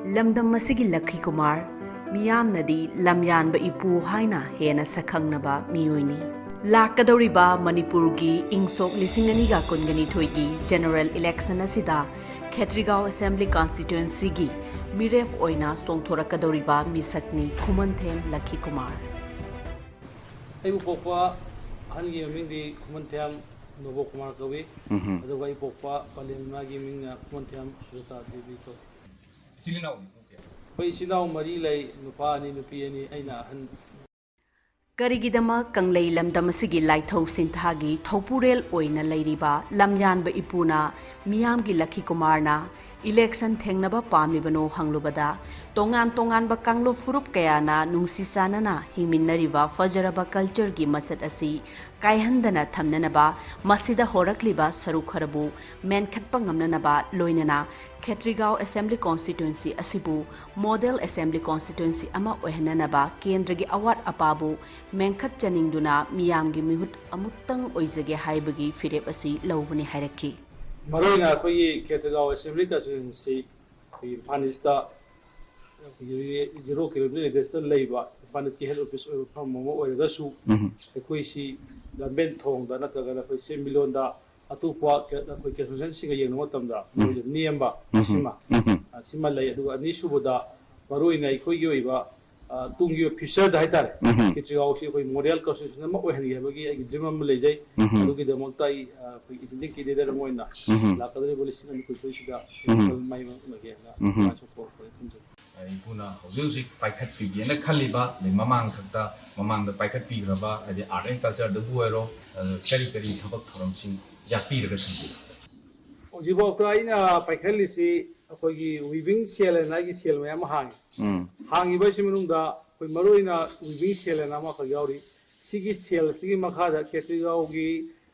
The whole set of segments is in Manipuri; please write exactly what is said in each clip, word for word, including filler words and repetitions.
ꯂꯝꯗꯝ ꯑꯁꯤꯒꯤ ꯂꯛꯈꯤ ꯀꯨꯃꯥꯔ, ꯃꯤꯌꯥꯝꯅꯗꯤ ꯂꯝꯌꯥꯟꯕ ꯏꯄꯨ ꯍꯥꯏꯅ ꯍꯦꯟꯅ ꯁꯛꯈꯪꯅꯕ ꯃꯤꯑꯣꯏꯅꯤ꯫ ꯂꯥꯛꯀꯗꯧꯔꯤꯕ ꯃꯅꯤꯄꯨꯔꯒꯤ ꯏꯪ ꯁꯣꯛ ꯂꯤꯁꯤꯡ ꯑꯅꯤꯒ ꯀꯨꯟꯒ ꯅꯤꯊꯣꯏꯒꯤ general election ꯑꯁꯤꯗ ꯈꯦꯇ꯭ꯔꯤꯒꯥꯎ Assembly Constituencyꯒꯤ ꯃꯤꯔꯦꯞ ꯑꯣꯏꯅ ꯆꯣꯡꯊꯣꯔꯛꯀꯗꯧꯔꯤꯕ ꯃꯤꯁꯛꯅꯤ ꯈꯨꯃꯟꯊꯦꯝ ꯂꯛꯈꯤ ꯀꯨꯃꯥꯔ꯫ ꯑꯩꯕꯨ ꯄꯣꯛꯄ ꯑꯍꯟꯒꯤ ꯃꯃꯤꯡꯗꯤ ꯈꯨꯃꯟꯊꯦꯝ ꯅꯣꯕꯣ ꯀꯨꯃꯥꯔ ꯀꯧꯏ꯫ ꯎꯝꯍꯨꯝ꯫ ꯑꯗꯨꯒ ꯑꯩ ꯄꯣꯛꯄ ꯄꯂꯦꯝ ꯏꯃꯥꯒꯤ ꯃꯤꯡꯅ ꯈꯨꯃꯟꯊꯦꯝ ꯁꯨꯖꯥꯇꯥ ꯗꯦꯕꯤ ꯀꯧꯏ꯫ ꯏꯆꯤꯜ ꯏꯅꯥꯎꯗꯤ ꯄꯨꯡ ꯀꯌꯥ? ꯑꯩꯈꯣꯏ ꯏꯆꯤꯜ ꯏꯅꯥꯎ ꯃꯔꯤ ꯂꯩ, ꯅꯨꯄꯥ ꯑꯅꯤ, ꯅꯨꯄꯤ ꯑꯅꯤ, ꯑꯩꯅ ꯑꯍꯟ꯫ ꯀꯔꯤꯒꯤꯗꯃꯛ ꯀꯪꯂꯩ ꯂꯝꯗꯝ ꯑꯁꯤꯒꯤ ꯂꯥꯏꯊꯧ ꯁꯤꯟꯊꯥꯒꯤ ꯊꯧꯄꯨꯔꯦꯜ ꯑꯣꯏꯅ ꯂꯩꯔꯤꯕ ꯂꯝꯌꯥꯟꯕ ꯏꯄꯨꯅ ꯃꯤꯌꯥꯝꯒꯤ ꯂꯛꯈꯤ ꯀꯨꯃꯥꯔꯅ election ꯊꯦꯡꯅꯕ ꯄꯥꯝꯂꯤꯕꯅꯣ ꯍꯪꯂꯨꯕꯗ, ꯇꯣꯉꯥꯟ ꯇꯣꯉꯥꯟꯕ ꯀꯥꯡꯂꯨꯞ ꯐꯨꯔꯨꯞ ꯀꯌꯥꯅ ꯅꯨꯡꯁꯤ ꯆꯥꯟꯅꯅ ꯍꯤꯡꯃꯤꯟꯅꯔꯤꯕ ꯐꯖꯔꯕ cultureꯒꯤ ꯃꯁꯛ ꯑꯁꯤ ꯀꯥꯏꯍꯟꯗꯅ ꯊꯝꯅꯅꯕ, ꯃꯁꯤꯗ ꯍꯣꯔꯛꯂꯤꯕ ꯁꯔꯨꯛ ꯈꯔꯕꯨ ꯃꯦꯟꯈꯠꯄ ꯉꯝꯅꯅꯕ, ꯂꯣꯏꯅꯅ ꯈꯦꯇ꯭ꯔꯤꯒꯥꯎ Assembly Constituency ꯑꯁꯤꯕꯨ model Assembly Constituency ꯑꯃ ꯑꯣꯏꯍꯟꯅꯅꯕ ꯀꯦꯟꯗ꯭ꯔꯒꯤ ꯑꯋꯥꯠ ꯑꯄꯥꯕꯨ ꯃꯦꯟꯈꯠꯆꯅꯤꯡꯗꯨꯅ ꯃꯤꯌꯥꯝꯒꯤ ꯃꯤꯍꯨꯠ ꯑꯃꯨꯛꯇꯪ ꯑꯣꯏꯖꯒꯦ ꯍꯥꯏꯕꯒꯤ ꯐꯤꯔꯦꯞ ꯑꯁꯤ ꯂꯧꯕꯅꯤ ꯍꯥꯏꯔꯛꯈꯤ꯫ ꯃꯔꯨꯑꯣꯏꯅ ꯑꯩꯈꯣꯏꯒꯤ ꯈꯦꯇ꯭ꯔꯤꯒꯥꯎ Assembly Constituency ꯑꯩꯈꯣꯏꯒꯤ ꯏꯝꯐꯥꯜ Eastꯇ ꯑꯩꯈꯣꯏꯒꯤ zero kilometer radiusꯇ ꯂꯩꯕ ꯏꯝꯐꯥꯜ Eastꯀꯤ head office ꯑꯣꯏꯕ ꯃꯐꯝ ꯑꯃ ꯑꯣꯏꯔꯒꯁꯨ, ꯎꯝ꯫ ꯑꯩꯈꯣꯏꯁꯤ ꯂꯝꯕꯦꯟ ꯊꯣꯡꯗ ꯅꯠꯇ꯭ꯔꯒꯅ ꯑꯩꯈꯣꯏ ꯁꯦꯟꯃꯤꯠꯂꯣꯟꯗ ꯑꯇꯣꯞꯄ ꯀ-, ꯑꯩꯈꯣꯏ constituencyꯒ ꯌꯦꯡꯅꯕ ꯃꯇꯝꯗ ꯎꯝ꯫ ꯃꯣꯏꯗ ꯅꯦꯝꯕ ꯎꯝ꯫ ꯁꯤꯃ, ꯎꯝ꯫ ꯑ, ꯁꯤꯃ ꯂꯩ꯫ ꯑꯗꯨꯒ ꯑꯅꯤꯁꯨꯕꯗ ꯃꯔꯨꯑꯣꯏꯅ ꯑꯩꯈꯣꯏꯒꯤ ꯑꯣꯏꯕ, ꯑ, ꯇꯨꯡꯒꯤ ꯑꯣꯏꯕ futureꯗ ꯍꯥꯏꯇꯥꯔꯦ, ꯎꯝ꯫ ꯈꯦꯇ꯭ꯔꯤꯒꯥꯎꯁꯤ ꯑꯩꯈꯣꯏ model constituency ꯑꯃ ꯑꯣꯏꯍꯟꯒꯦ ꯍꯥꯏꯕꯒꯤ ꯑꯩꯒꯤ dream ꯑꯃ ꯂꯩꯖꯩ꯫ ꯎꯝ꯫ ꯑꯗꯨꯒꯤꯗꯃꯛꯇ ꯑꯩ, ꯑ, ꯑꯩꯈꯣꯏ independent candidate ꯑꯃ ꯑꯣꯏꯅ ꯎꯝ꯫ ꯂꯥꯛꯀꯗꯧꯔꯤꯕ ꯂꯤꯁꯤꯡ ꯑꯅꯤ ꯀꯨꯟꯊ꯭ꯔꯥꯁꯤꯗ ꯎꯝ꯫ ꯃꯥꯏ ꯑꯣꯟꯒꯦꯅ ꯎꯝ꯫ ꯁꯨꯃꯥꯏꯅ ꯁꯣꯛꯄ ꯈꯣꯠꯄ ꯈꯟꯖꯩ꯫ ꯏꯄꯨꯅ ꯍꯧꯖꯤꯛ ꯍꯧꯖꯤꯛ ꯄꯥꯏꯈꯠꯄꯤꯒꯦꯅ ꯈꯜꯂꯤꯕ, ꯑꯗꯩ ꯃꯃꯥꯡ ꯊꯛꯇ, ꯃꯃꯥꯡꯗ ꯄꯥꯏꯈꯠꯄꯤꯈ꯭ꯔꯕ, ꯍꯥꯏꯗꯤ art and cultureꯗꯕꯨ ꯑꯣꯏꯔꯣ, ꯑ, ꯀꯔꯤ ꯀꯔꯤ ꯊꯕꯛ ꯊꯧꯔꯝꯁꯤꯡ ꯌꯥꯠꯄꯤꯔꯒ ꯊꯝꯕꯤꯕ? ꯍꯧꯖꯤꯛꯐꯥꯎꯗ ꯑꯩꯅ ꯄꯥꯏꯈꯠꯂꯤꯁꯤ ꯑꯩꯈꯣꯏꯒꯤ weaving cell ꯍꯥꯏꯅ ꯑꯩꯒꯤ cell ꯃꯌꯥꯝ ꯑꯃ ꯍꯥꯡꯉꯤ꯫ ꯎꯝ꯫ ꯍꯥꯡꯉꯤꯕ ꯑꯁꯤ ꯃꯅꯨꯡꯗ ꯑꯩꯈꯣꯏ ꯃꯔꯨꯑꯣꯏꯅ weaving cell ꯍꯥꯏꯅ ꯑꯃꯈꯛ ꯌꯥꯎꯔꯤ꯫ ꯁꯤꯒꯤ cellꯁꯤꯒꯤ ꯃꯈꯥꯗ ꯈꯦꯇ꯭ꯔꯤꯒꯥꯎꯒꯤ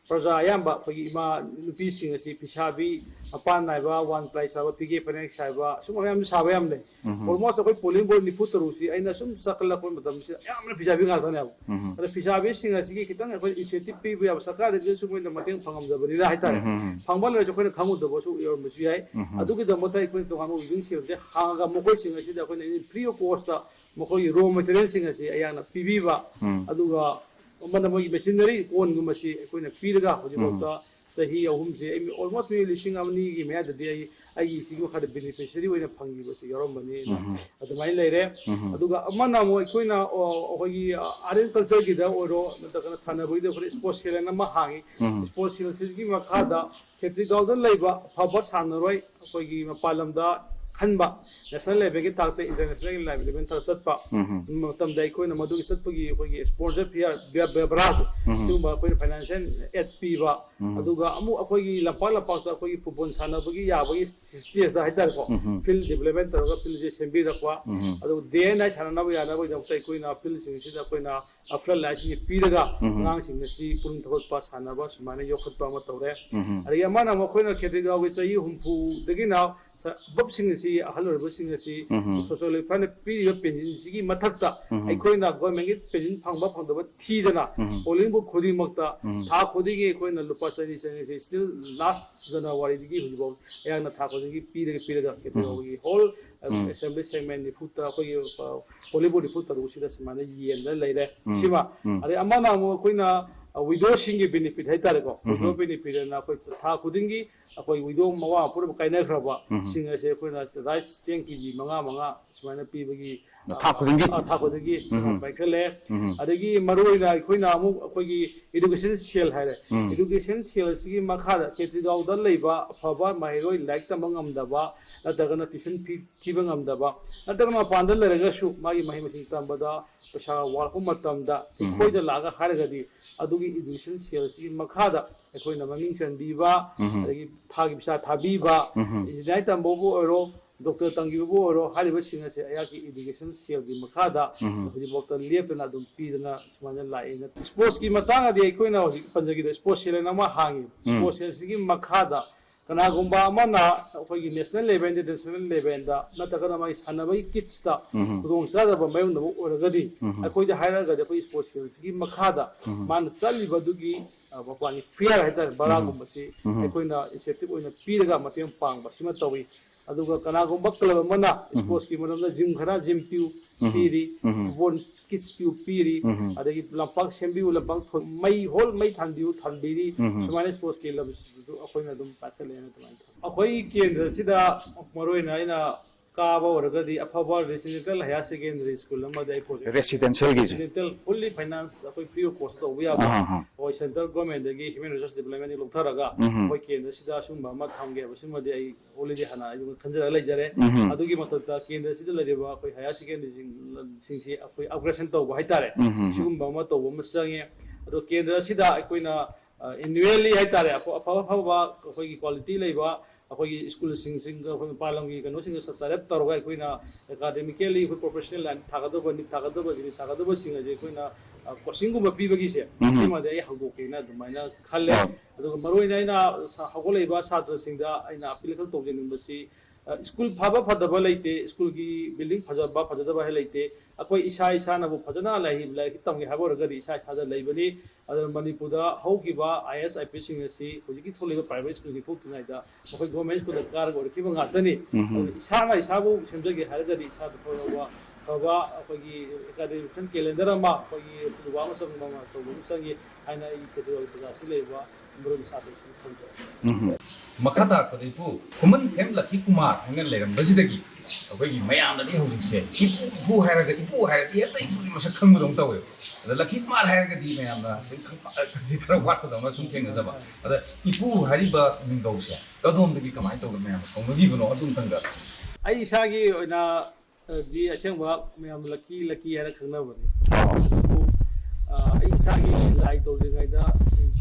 ꯄ꯭ꯔꯖꯥ ꯑꯌꯥꯝꯕ ꯑꯩꯈꯣꯏꯒꯤ ꯏꯃꯥ ꯅꯨꯄꯤꯁꯤꯡ ꯑꯁꯤ ꯐꯤꯁꯥꯕꯤ, ꯃꯄꯥꯟ ꯅꯥꯏꯕ, ꯋꯥꯟ ꯄ꯭ꯂꯥꯏ ꯁꯥꯕ, ꯐꯤꯒꯦ ꯐꯅꯦꯛ ꯁꯥꯕ, ꯁꯨꯝꯕ ꯃꯌꯥꯝ ꯁꯥꯕ ꯌꯥꯝ ꯂꯩ꯫ Almost ꯑꯩꯈꯣꯏ polling booth ꯅꯤꯐꯨ ꯇꯔꯨꯛꯁꯤ ꯑꯩꯅ ꯁꯨꯝ ꯆꯠꯈꯠꯂꯛꯄ ꯃꯇꯝꯁꯤꯗ ꯑꯌꯥꯝꯕꯅ ꯐꯤꯁꯥꯕꯤ ꯉꯥꯛꯇꯅꯦꯕ꯫ ꯑꯗ ꯐꯤꯁꯥꯕꯤꯁꯤꯡ ꯑꯁꯤꯒꯤ ꯈꯤꯇꯪ ꯑꯩꯈꯣꯏ incentive ꯄꯤꯕ ꯌꯥꯕ ꯁꯔꯀꯥꯔꯗꯒꯤꯁꯨ ꯃꯣꯏꯅ ꯃꯇꯦꯡ ꯐꯪꯉꯝꯗꯕꯅꯤꯅ ꯍꯥꯏꯇꯥꯔꯦ꯫ ꯐꯪꯕ ꯂꯩꯔꯁꯨ ꯑꯩꯈꯣꯏꯅ ꯈꯪꯉꯨꯗꯕꯁꯨ ꯌꯥꯎꯔꯝꯕꯁꯨ ꯌꯥꯏ꯫ ꯑꯗꯨꯒꯤꯗꯃꯛꯇ ꯑꯩꯈꯣꯏꯅ ꯇꯣꯉꯥꯟꯕ weaving cellꯁꯦ ꯍꯥꯡꯉꯒ ꯃꯈꯣꯏꯁꯤꯡ ꯑꯁꯤꯗ ꯑꯩꯈꯣꯏꯅ free of costꯇ ꯃꯈꯣꯏꯒꯤ raw materialꯁꯤꯡ ꯑꯁꯤ ꯑꯌꯥꯝꯕ ꯄꯤꯕꯤꯕ, ꯑꯗꯨꯒ ꯑꯃꯅ ꯃꯣꯏꯒꯤ machinery ꯀꯣꯟꯒꯨꯝꯕꯁꯤ ꯑꯩꯈꯣꯏꯅ ꯄꯤꯔꯒ ꯍꯧꯖꯤꯛꯐꯥꯎꯗ ꯆꯍꯤ ꯑꯍꯨꯝꯁꯦ ꯑꯩ almost ꯃꯤ ꯂꯤꯁꯤꯡ ꯑꯃ ꯑꯅꯤꯒꯤ ꯃꯌꯥꯗꯗꯤ ꯑꯩ ꯑꯩꯒꯤ ꯏꯆꯦꯒꯤ ꯃꯈꯥꯗ beneficiary ꯑꯣꯏꯅ ꯐꯪꯈꯤꯕꯁꯦ ꯌꯥꯎꯔꯝꯕꯅꯤ꯫ ꯑꯗꯨꯃꯥꯏꯅ ꯂꯩꯔꯦ꯫ ꯑꯗꯨꯒ ꯑꯃꯅ ꯑꯃꯨꯛ ꯑꯩꯈꯣꯏꯅ, ꯑ, ꯑꯩꯈꯣꯏꯒꯤ, ꯑ, art and cultureꯒꯤꯗ ꯑꯣꯏꯔꯣ, ꯅꯠꯇ꯭ꯔꯒꯅ ꯁꯥꯟꯅꯕꯒꯤꯗ ꯑꯩꯈꯣꯏꯅ sports cell ꯑꯅ ꯑꯃ ꯍꯥꯡꯉꯤ꯫ Sports cellꯁꯤꯒꯤ ꯃꯈꯥꯗ ꯈꯦꯇ꯭ꯔꯤꯒꯥꯎꯗ ꯂꯩꯕ ꯑꯐꯕ ꯁꯥꯟꯅꯔꯣꯏ, ꯑꯩꯈꯣꯏꯒꯤ ꯃꯄꯥꯟ ꯂꯝꯗ ꯈꯟꯕ, national levelꯒꯤ ꯊꯥꯛꯇ international levelꯒꯤ ꯊꯥꯛꯇ ꯆꯠꯄ ꯃꯇꯝꯗ ꯑꯩꯈꯣꯏꯅ ꯃꯗꯨꯒꯤ ꯆꯠꯄꯒꯤ ꯑꯩꯈꯣꯏꯒꯤ sponsor ꯐꯤꯌꯥ-, ꯕ꯭ꯌꯥ-, ꯕ꯭ꯌꯥ-, ꯕꯔꯥꯁꯦ, ꯁꯤꯒꯨꯝꯕ ꯑꯩꯈꯣꯏꯅ financial aid ꯄꯤꯕ, ꯑꯗꯨꯒ ꯑꯃꯨꯛ ꯑꯩꯈꯣꯏꯒꯤ ꯂꯝꯄꯥꯛ ꯂꯝꯄꯥꯛꯇ ꯑꯩꯈꯣꯏꯒꯤ football ꯁꯥꯟꯅꯕꯒꯤ ꯌꯥꯕꯒꯤ stageꯇ ꯍꯥꯏꯇꯥꯔꯦꯀꯣ, field development ꯇꯧꯔꯒ fieldꯁꯦ ꯁꯦꯝꯕꯤꯔꯛꯄ, ꯑꯗꯨꯒ day and night ꯁꯥꯟꯅꯅꯕ ꯌꯥꯅꯕꯒꯤꯗꯃꯛꯇ ꯑꯩꯈꯣꯏꯅ fieldꯁꯤꯡꯁꯤꯗ ꯑꯩꯈꯣꯏꯅ, ꯑ, floodlightꯁꯤꯡꯁꯦ ꯄꯤꯔꯒ ꯑꯉꯥꯡꯁꯤꯡ ꯑꯁꯤ ꯄꯨꯛꯅꯤꯡ ꯊꯧꯒꯠꯄ, ꯁꯥꯟꯅꯕ ꯁꯨꯃꯥꯏꯅ ꯌꯣꯛꯈꯠꯄ ꯑꯃ ꯇꯧꯔꯦ꯫ ꯑꯗꯒꯤ ꯑꯃꯅ ꯑꯃꯨꯛ ꯑꯩꯈꯣꯏꯅ ꯈꯦꯇ꯭ꯔꯤꯒꯥꯎꯒꯤ ꯆꯍꯤ ꯍꯨꯝꯐꯨꯗꯒꯤꯅ ꯁ-, ꯕꯞꯁꯤꯡ ꯑꯁꯤ, ꯑꯍꯜ ꯑꯣꯏꯔꯕꯁꯤꯡ ꯑꯁꯤ social welfareꯅ ꯄꯤꯔꯤꯕ pensionꯁꯤꯒꯤ ꯃꯊꯛꯇ ꯑꯩꯈꯣꯏꯅ governmentꯀꯤ pension ꯐꯪꯕ ꯐꯪꯗꯕ ꯊꯤꯗꯅ polling booth ꯈꯨꯗꯤꯡꯃꯛꯇ ꯊꯥ ꯈꯨꯗꯤꯡꯒꯤ ꯑꯩꯈꯣꯏꯅ ꯂꯨꯄꯥ ꯆꯅꯤ, ꯆꯅꯤ ꯑꯁꯤ still last Januaryꯗꯒꯤ ꯍꯧꯖꯤꯛꯐꯥꯎ ꯑꯩꯍꯥꯛꯅ ꯊꯥ ꯈꯨꯗꯤꯡꯒꯤ ꯄꯤꯔꯒ, ꯄꯤꯔꯒ ꯈꯦꯇ꯭ꯔꯤꯒꯥꯎꯒꯤ whole assembly segment ꯅꯤꯐꯨꯇ ꯑꯩꯈꯣꯏꯒꯤ, ꯑ, polling booth ꯅꯤꯐꯨ ꯇꯔꯨꯛꯁꯤꯗ ꯁꯨꯃꯥꯏꯅ ꯌꯦꯟꯗꯅ ꯂꯩꯔꯦ꯫ ꯁꯤꯃ꯫ ꯑꯗꯩ ꯑꯃꯅ ꯑꯃꯨꯛ ꯑꯩꯈꯣꯏꯅ, ꯑ, widowꯁꯤꯡꯒꯤ benefit ꯍꯥꯏꯇꯥꯔꯦꯀꯣ꯫ Widow benefit ꯑꯅ ꯑꯩꯈꯣꯏ ꯊꯥ ꯈꯨꯗꯤꯡꯒꯤ ꯑꯩꯈꯣꯏ widow ꯃꯋꯥ ꯃꯄꯨꯔꯣꯏꯕ ꯀꯥꯏꯅꯈ꯭ꯔꯕ ꯁꯤꯡ ꯑꯁꯦ ꯑꯩꯈꯣꯏꯅ rice ꯆꯦꯡ ꯀꯦꯖꯤ ꯃꯉꯥ ꯃꯉꯥ ꯁꯨꯃꯥꯏꯅ ꯄꯤꯕꯒꯤ, ꯊꯥ ꯈꯨꯗꯤꯡꯒꯤ? ꯑ, ꯊꯥ ꯈꯨꯗꯤꯡꯒꯤ ꯄꯥꯏꯈꯠꯂꯦ꯫ ꯑꯗꯒꯤ ꯃꯔꯨꯑꯣꯏꯅ ꯑꯩꯈꯣꯏꯅ ꯑꯃꯨꯛ ꯑꯩꯈꯣꯏꯒꯤ education cell ꯍꯥꯏꯔꯦ꯫ Education cell ꯑꯁꯤꯒꯤ ꯃꯈꯥꯗ ꯈꯦꯇ꯭ꯔꯤꯒꯥꯎꯗ ꯂꯩꯕ ꯑꯐꯕ ꯃꯍꯩꯔꯣꯏ, ꯂꯥꯏꯔꯤꯛ ꯇꯝꯕ ꯉꯝꯗꯕ, ꯅꯠꯇ꯭ꯔꯒꯅ tuition fee ꯊꯤꯕ ꯉꯝꯗꯕ, ꯅꯠꯇ꯭ꯔꯒ ꯃꯄꯥꯟꯗ ꯂꯩꯔꯒꯁꯨ ꯃꯥꯒꯤ ꯃꯍꯩ ꯃꯁꯤꯡ ꯇꯝꯕꯗ ꯄꯩꯁꯥ ꯋꯥꯔꯛꯄ ꯃꯇꯝꯗ ꯑꯩꯈꯣꯏꯗ ꯂꯥꯛꯑꯒ ꯍꯥꯏꯔꯒꯗꯤ ꯑꯗꯨꯒꯤ education cellꯁꯤꯒꯤ ꯃꯈꯥꯗ ꯑꯩꯈꯣꯏꯅ ꯃꯃꯤꯡ ꯆꯟꯕꯤꯕ, ꯑꯗꯒꯤ ꯊꯥꯒꯤ ꯄꯩꯁꯥ ꯊꯥꯕꯤꯕ, engineering ꯇꯝꯕꯕꯨ ꯑꯣꯏꯔꯣ, ꯗꯣꯛꯇꯔ ꯇꯝꯈꯤꯕꯕꯨ ꯑꯣꯏꯔꯣ, ꯍꯥꯏꯔꯤꯕꯁꯤꯡ ꯑꯁꯦ ꯑꯩꯍꯥꯛꯀꯤ ꯏꯗꯨꯀꯦꯁꯟ ꯁꯦꯜꯒꯤ ꯃꯈꯥꯗ ꯍꯧꯖꯤꯛꯐꯥꯎꯗ ꯂꯦꯞꯇꯅ ꯑꯗꯨꯝ ꯄꯤꯗꯅ ꯁꯨꯃꯥꯏꯅ ꯂꯥꯛꯑꯦꯅ꯫ ꯏꯁꯄꯣꯔꯠꯁꯀꯤ ꯃꯇꯥꯡꯗꯗꯤ ꯑꯩꯈꯣꯏꯅ ꯍꯧꯖꯤꯛ ꯄꯟꯖꯈꯤꯕꯗ ꯏꯁꯄꯣꯔꯠꯁ ꯁꯦꯜ ꯑꯃ ꯍꯥꯡꯉꯤ꯫ ꯏꯁꯄꯣꯔꯠꯁ ꯁꯦꯜꯁꯤꯒꯤ ꯃꯈꯥꯗ ꯀꯅꯥꯒꯨꯝꯕ ꯑꯃꯅ ꯑꯩꯈꯣꯏꯒꯤ ꯅꯦꯁꯅꯦꯜ ꯂꯦꯚꯦꯜꯗ, ꯅꯦꯁꯅꯦꯜ ꯂꯦꯚꯦꯜꯗ ꯅꯠꯇ꯭ꯔꯒꯅ ꯃꯥꯒꯤ ꯁꯥꯟꯅꯕꯒꯤ ꯀꯤꯠꯁꯇ ꯈꯨꯗꯣꯡꯆꯥꯗꯕ ꯃꯥꯌꯣꯛꯅꯕ ꯑꯣꯏꯔꯒꯗꯤ ꯑꯩꯈꯣꯏꯗ ꯍꯥꯏꯔꯛꯑꯒꯗꯤ ꯑꯩꯈꯣꯏ ꯏꯁꯄꯣꯔꯠꯁ ꯁꯦꯜꯁꯤꯒꯤ ꯃꯈꯥꯗ ꯃꯥꯅ ꯆꯠꯂꯤꯕꯗꯨꯒꯤ, ꯑ, ꯃꯄꯥꯟꯒꯤ ꯐꯤꯌꯥꯔ ꯍꯥꯏꯇꯥꯔꯦ, ꯚꯔꯥꯒꯨꯝꯕꯁꯤ ꯑꯩꯈꯣꯏꯅ ꯏꯟꯁꯦꯟꯇꯤꯞ ꯑꯣꯏꯅ ꯄꯤꯔꯒ ꯃꯇꯦꯡ ꯄꯥꯡꯕ ꯁꯤꯃ ꯇꯧꯏ꯫ ꯑꯗꯨꯒ ꯀꯅꯥꯒꯨꯝꯕ ꯀ꯭ꯂꯕ ꯑꯃꯅ ꯏꯁꯄꯣꯔꯠꯁꯀꯤ ꯃꯔꯝꯗ ꯖꯤꯝ ꯈꯔ ꯖꯤꯝ ꯄꯤꯌꯨ, ꯄꯤꯔꯤ, ꯐꯨꯠꯕꯣꯜ ꯀꯤꯠꯁ ꯄꯤꯌꯨ, ꯄꯤꯔꯤ, ꯑꯗꯒꯤ ꯂꯝꯄꯥꯛ ꯁꯦꯝꯕꯤꯌꯨ, ꯂꯝꯄꯥꯛ ꯊꯣꯟ-, ꯃꯩ ꯍꯣꯜ ꯃꯩ ꯊꯥꯟꯕꯤꯌꯨ, ꯊꯥꯟꯕꯤꯔꯤ꯫ ꯁꯨꯃꯥꯏꯅ ꯏꯁꯄꯣꯔꯠꯁꯀꯤ ꯂꯝꯁꯤꯗꯁꯨ ꯑꯩꯈꯣꯏꯅ ꯑꯗꯨꯝ ꯄꯥꯏꯈꯠꯂꯦꯅ ꯑꯗꯨꯃꯥꯏꯅ ꯊꯝꯃꯤ꯫ ꯑꯩꯈꯣꯏꯒꯤ ꯀꯦꯟꯗ꯭ꯔꯁꯤꯗ ꯃꯔꯨꯑꯣꯏꯅ ꯑꯩꯅ ꯀꯥꯕ ꯑꯣꯏꯔꯒꯗꯤ ꯑꯐꯕ ꯔꯦꯁꯤꯗꯦꯟꯁꯤꯌꯦꯜ ꯍꯥꯌꯔ ꯁꯦꯀꯦꯟꯗꯔꯤ ꯁ꯭ꯀꯨꯜ ꯑꯃꯗꯤ ꯑꯩ ꯄ꯭ꯔꯣꯖꯦꯛ ꯔꯦꯁꯤꯗꯦꯟꯁꯤꯌꯦꯜꯒꯤꯁꯦ? ꯔꯦꯁꯤꯗꯦꯟꯁꯤꯌꯦꯜ ꯐꯨꯜꯂꯤ ꯐꯥꯏꯅꯥꯟꯁ ꯑꯩꯈꯣꯏ ꯐ꯭ꯔꯤ ꯑꯣꯐ ꯀꯣꯁ ꯇꯧꯕ ꯌꯥꯕ ꯑꯍꯥ, ꯑꯍꯥ꯫ ꯑꯩꯈꯣꯏ ꯁꯦꯟꯇ꯭ꯔꯦꯜ ꯒꯣꯔꯃꯦꯟꯗꯒꯤ ꯍ꯭ꯌꯨꯃꯦꯟ ꯔꯤꯁꯣꯔꯁ ꯗꯤꯕ꯭ꯂꯞꯃꯦꯟꯗꯒꯤ ꯂꯧꯊꯔꯒ ꯑꯩꯈꯣꯏ ꯀꯦꯟꯗ꯭ꯔꯁꯤꯗ ꯑꯁꯤꯒꯨꯝꯕ ꯑꯃ ꯊꯝꯒꯦ ꯍꯥꯏꯕꯁꯤꯃꯗꯤ ꯑꯩ ꯑꯣꯜꯔꯦꯗꯤ ꯍꯥꯟꯅ ꯑꯩ ꯑꯗꯨꯝ ꯈꯟꯖꯔꯒ ꯂꯩꯖꯔꯦ꯫ ꯑꯗꯨꯒꯤ ꯃꯊꯛꯇ ꯀꯦꯟꯗ꯭ꯔꯁꯤꯗ ꯂꯩꯔꯤꯕ ꯑꯩꯈꯣꯏ ꯍꯥꯌꯔ ꯁꯦꯀꯦꯟꯗꯔꯤꯁꯤꯡ, ꯁꯤꯡꯁꯤ ꯑꯩꯈꯣꯏ ꯑꯞꯒ꯭ꯔꯦꯗꯦꯁꯟ ꯇꯧꯕ ꯍꯥꯏꯇꯥꯔꯦ꯫ ꯁꯤꯒꯨꯝꯕ ꯑꯃ ꯇꯧꯕ ꯑꯃ ꯆꯪꯉꯦ꯫ ꯑꯗꯣ ꯀꯦꯟꯗ꯭ꯔ ꯑꯁꯤꯗ ꯑꯩꯈꯣꯏꯅ, ꯑ, ꯑꯦꯅꯨꯋꯦꯜꯂꯤ ꯍꯥꯏꯇꯥꯔꯦ, ꯑꯐ-, ꯑꯐ-, ꯑꯐꯕ ꯑꯩꯈꯣꯏꯒꯤ ꯀ꯭ꯋꯥꯂꯤꯇꯤ ꯂꯩꯕ ꯑꯩꯈꯣꯏꯒꯤ ꯁ꯭ꯀꯨꯜꯁꯤꯡꯁꯤꯡꯒ ꯑꯩꯈꯣꯏ ꯃꯄꯥꯟ ꯂꯝꯒꯤ ꯀꯩꯅꯣꯁꯤꯡꯒ ꯁꯞꯁꯀ꯭ꯔꯥꯏꯕ ꯇꯧꯔꯒ ꯑꯩꯈꯣꯏꯅ ꯑꯦꯀꯥꯗꯃꯤꯀꯦꯜꯂꯤ ꯑꯩꯈꯣꯏ ꯄ꯭ꯔꯣꯐꯦꯁꯅꯦꯜ ꯂꯥꯏꯟ ꯊꯥꯒꯗꯕ, ꯅꯤꯠ ꯊꯥꯒꯗꯕ, ꯖꯤ ꯅꯤꯠ ꯊꯥꯒꯗꯕꯁꯤꯡ ꯑꯁꯦ ꯑꯩꯈꯣꯏꯅ, ꯑ, ꯀꯣꯆꯤꯡꯒꯨꯝꯕ ꯄꯤꯕꯒꯤꯁꯦ, ꯁꯤꯃꯗꯤ ꯑꯩ ꯍꯧꯗꯣꯛꯀꯦꯅ ꯑꯗꯨꯃꯥꯏꯅ ꯈꯜꯂꯦ꯫ ꯑꯗꯨꯒ ꯃꯔꯨꯑꯣꯏꯅ ꯑꯩꯅ ꯁ-, ꯍꯧꯒꯠꯂꯛꯏꯕ ꯁꯥꯇ꯭ꯔꯁꯤꯡꯗ ꯑꯩꯅ ꯑꯄꯤꯜ ꯈꯛ ꯇꯧꯖꯅꯤꯡꯕꯁꯤ, ꯑ, ꯁ꯭ꯀꯨꯜ ꯐꯕ ꯐꯖꯕ ꯂꯩꯇꯦ, ꯁ꯭ꯀꯨꯜꯒꯤ ꯕꯤꯜꯗꯤꯡ ꯐꯖꯕ ꯐꯖꯗꯕ ꯍꯥꯏ ꯂꯩꯇꯦ꯫ ꯑꯩꯈꯣꯏ ꯏꯁꯥ ꯏꯁꯥꯅꯕꯨ ꯐꯖꯅ ꯂꯥꯏꯔꯤꯛ, ꯂꯥꯏꯔꯤꯛ ꯇꯝꯒꯦ ꯍꯥꯏꯕ ꯑꯣꯏꯔꯒꯗꯤ ꯏꯁꯥ ꯏꯁꯥꯗ ꯂꯩꯕꯅꯤ꯫ ꯑꯗꯨꯅ ꯃꯅꯤꯄꯨꯔꯗ ꯍꯧꯈꯤꯕ I A S, I P ꯑꯦꯁꯁꯤꯡ ꯑꯁꯤ ꯍꯧꯖꯤꯛꯀꯤ ꯊꯣꯛꯂꯤꯕ ꯄ꯭ꯔꯥꯏꯚꯦꯠ ꯁ꯭ꯀꯨꯜꯒꯤ ꯊꯣꯛꯇ꯭ꯔꯤꯉꯩꯗ ꯃꯈꯣꯏ ꯒꯣꯔꯃꯦꯟ ꯁ꯭ꯀꯨꯜꯗ ꯀꯥꯔꯒ ꯑꯣꯏꯔꯛꯈꯤꯕ ꯉꯥꯛꯇꯅꯤ꯫ ꯑꯗꯨꯅ ꯏꯁꯥꯅ ꯏꯁꯥꯕꯨ ꯁꯦꯝꯖꯒꯦ ꯍꯥꯏꯔꯒꯗꯤ ꯏꯁꯥꯗ ꯐꯥꯎꯕ ꯐꯕ ꯑꯩꯈꯣꯏꯒꯤ ꯑꯦꯀꯥꯗꯃꯤꯛ ꯀꯦꯂꯦꯟꯗꯔ ꯑꯃ, ꯑꯩꯈꯣꯏꯒꯤ ꯄꯨꯕ ꯑꯃ ꯆꯪꯕ ꯑꯃ ꯇꯧꯕ ꯑꯃ ꯆꯪꯉꯤ ꯍꯥꯏꯅ ꯑꯩ ꯀꯦꯇꯦꯒꯣꯔꯤ ꯄ꯭ꯔꯖꯥꯁꯤ ꯂꯩꯔꯤꯕ ꯃꯔꯨꯞ ꯁꯥꯇ꯭ꯔꯁꯤꯡ ꯊꯝꯖꯔꯤ꯫ ꯃꯈꯥ ꯇꯥꯔꯛꯄꯗ ꯏꯄꯨ, ꯈꯨꯃꯟ ꯊꯦꯝ ꯂꯛꯈꯤ ꯀꯨꯃꯥꯔ ꯍꯥꯏꯅ ꯂꯩꯔꯝꯕꯁꯤꯗꯒꯤ ꯑꯩꯈꯣꯏꯒꯤ ꯃꯌꯥꯝꯅꯗꯤ ꯍꯧꯖꯤꯛꯁꯦ ꯏꯄꯨ, ꯏꯄꯨ ꯍꯥꯏꯔꯒ, ꯏꯄꯨ ꯍꯥꯏꯔꯗꯤ ꯍꯦꯛꯇ ꯏꯄꯨꯒꯤ ꯃꯁꯛ ꯈꯪꯕꯗꯧꯅ ꯇꯧꯋꯦꯕ꯫ ꯑꯗ ꯂꯛꯈꯤ ꯀꯨꯃꯥꯔ ꯍꯥꯏꯔꯒꯗꯤ ꯃꯌꯥꯝꯅ ꯁꯨꯝ ꯈꯪ-, ꯈꯪꯁꯤ ꯈꯔ ꯋꯥꯠꯄꯗꯧꯅ ꯁꯨꯝ ꯊꯦꯡꯅꯖꯕ꯫ ꯑꯗ ꯏꯄꯨ ꯍꯥꯏꯔꯤꯕ ꯃꯤꯡꯒꯧꯁꯦ ꯀꯗꯣꯝꯗꯒꯤ ꯀꯃꯥꯏꯅ ꯇꯧꯗꯅ ꯃꯌꯥꯝꯅ ꯀꯧꯅꯈꯤꯕꯅꯣ ꯑꯗꯨꯝꯇꯪꯒ꯫ ꯑꯩ ꯏꯁꯥꯒꯤ ꯑꯣꯏꯅ, ꯑ, ꯗꯤ ꯑꯁꯦꯡꯕ ꯃꯌꯥꯝ ꯂꯛꯀꯤ, ꯂꯛꯀꯤ ꯍꯥꯏꯅ ꯈꯪꯅꯕꯅꯤ꯫ ꯑꯗꯨꯕꯨ, ꯑ, ꯑꯩ ꯏꯁꯥꯒꯤ ꯂꯥꯏ ꯇꯧꯗ꯭ꯔꯤꯉꯩꯗ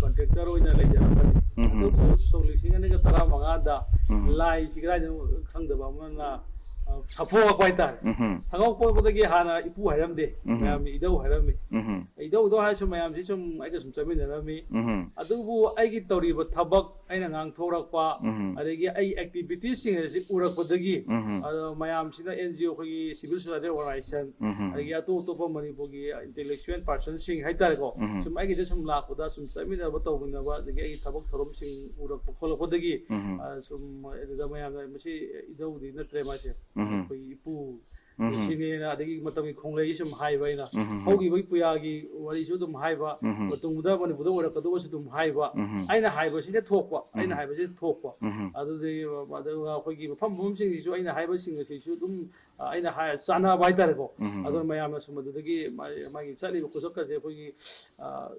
ꯀꯣꯟꯇ꯭ꯔꯦꯛꯇꯔ ꯑꯣꯏꯅ ꯂꯩꯖꯔꯝꯕꯅꯤ꯫ ꯎꯝ꯫ ꯑꯗꯨꯕꯨ ꯁꯣꯛ ꯂꯤꯁꯤꯡ ꯑꯅꯤꯒ ꯇꯔꯥꯃꯉꯥꯗ ꯎꯝ꯫ ꯂꯥꯏꯁꯤ ꯀꯗꯥꯏꯗꯅꯣ ꯈꯪꯗꯕ ꯑꯃꯅ, ꯑ, ꯁꯥꯐꯣꯔꯛꯄ ꯍꯥꯏꯇꯥꯔꯦ꯫ ꯎꯝ꯫ ꯁꯪꯒꯣꯛ ꯄꯣꯛꯄꯗꯒꯤ ꯍꯥꯟꯅ ꯏꯄꯨ ꯍꯥꯏꯔꯝꯗꯦ, ꯎꯝ꯫ ꯃꯌꯥꯝꯅ ꯏꯙꯧ ꯍꯥꯏꯔꯝꯃꯤ꯫ ꯎꯝ꯫ ꯏꯙꯧ ꯏꯙꯧ ꯍꯥꯏꯔꯁꯨ ꯃꯌꯥꯝꯁꯤ ꯁꯨꯝ ꯑꯩꯒ ꯁꯨꯝ ꯆꯠꯃꯤꯟꯅꯔꯝꯃꯤ꯫ ꯎꯝ꯫ ꯑꯗꯨꯕꯨ ꯑꯩꯒꯤ ꯇꯧꯔꯤꯕ ꯊꯕꯛ, ꯑꯩꯅ ꯉꯥꯡꯊꯣꯔꯛꯄ, ꯎꯝ꯫ ꯑꯗꯒꯤ ꯑꯩ activitiesꯁꯤꯡ ꯑꯁꯤ ꯎꯔꯛꯄꯗꯒꯤ, ꯎꯝ꯫ ꯑꯗꯣ ꯃꯌꯥꯝꯁꯤꯅ NGO, ꯑꯩꯈꯣꯏꯒꯤ civil society organization, ꯎꯝ꯫ ꯑꯗꯒꯤ ꯑꯇꯣꯞ ꯑꯇꯣꯞꯄ ꯃꯅꯤꯄꯨꯔꯒꯤ intellectual personꯁꯤꯡ ꯍꯥꯏꯇꯥꯔꯦꯀꯣ, ꯎꯝ꯫ ꯁꯨꯝ ꯑꯩꯒꯤꯗ ꯁꯨꯝ ꯂꯥꯛꯄꯗ, ꯁꯨꯝ ꯆꯠꯃꯤꯟꯅꯕ ꯇꯧꯃꯤꯟꯅꯕ, ꯑꯗꯒꯤ ꯑꯩꯒꯤ ꯊꯕꯛ ꯊꯧꯔꯝꯁꯤꯡ ꯎꯔꯛꯄ ꯈꯣꯠꯂꯛꯄꯗꯒꯤ, ꯎꯝ꯫ ꯑ, ꯁꯨꯝ ꯑꯗꯨꯗ ꯃꯌꯥꯝꯅ ꯃꯁꯤ ꯏꯙꯧꯗꯤ ꯅꯠꯇ꯭ꯔꯦ ꯃꯥꯁꯦ, ꯎꯝ꯫ ꯑꯩꯈꯣꯏꯒꯤ ꯏꯄꯨ ꯎꯝ꯫ ꯁꯤꯅꯦꯅ, ꯑꯗꯒꯤ ꯃꯇꯝꯒꯤ ꯈꯣꯡꯂꯩ ꯁꯨꯝ ꯍꯥꯏꯕ ꯑꯩꯅ, ꯎꯝ꯫ ꯍꯧꯈꯤꯕꯒꯤ ꯄꯨꯌꯥꯒꯤ ꯋꯥꯔꯤꯁꯨ ꯑꯗꯨꯝ ꯍꯥꯏꯕ, ꯎꯝ꯫ ꯃꯇꯨꯡꯗ ꯃꯅꯤꯄꯨꯔꯗ ꯑꯣꯏꯔꯛꯀꯗꯧꯕꯁꯨ ꯑꯗꯨꯝ ꯍꯥꯏꯕ, ꯎꯝ꯫ ꯑꯩꯅ ꯍꯥꯏꯕꯁꯤꯗ ꯊꯣꯛꯄ, ꯑꯩꯅ ꯎꯝ꯫ ꯍꯥꯏꯕꯁꯤꯗ ꯊꯣꯛꯄ꯫ ꯎꯝ꯫ ꯑꯗꯨꯗꯤ, ꯑꯗꯨꯒ ꯑꯩꯈꯣꯏꯒꯤ ꯃꯐꯝ ꯃꯐꯝꯁꯤꯡꯁꯤꯁꯨ ꯑꯩꯅ ꯍꯥꯏꯕꯁꯤꯡ ꯑꯁꯤꯁꯨ ꯑꯗꯨꯝ, ꯑ, ꯑꯩꯅ ꯍꯥꯏ-, ꯆꯥꯟꯅꯕ ꯍꯥꯏꯇꯥꯔꯦꯀꯣ꯫ ꯎꯝ꯫ ꯑꯗꯨꯅ ꯃꯌꯥꯝꯅ ꯁꯨꯝ ꯑꯗꯨꯗꯒꯤ ꯃꯥꯒꯤ, ꯃꯥꯒꯤ ꯆꯠꯂꯤꯕ ꯈꯨꯆꯠꯀꯁꯦ ꯑꯩꯈꯣꯏꯒꯤ, ꯑ,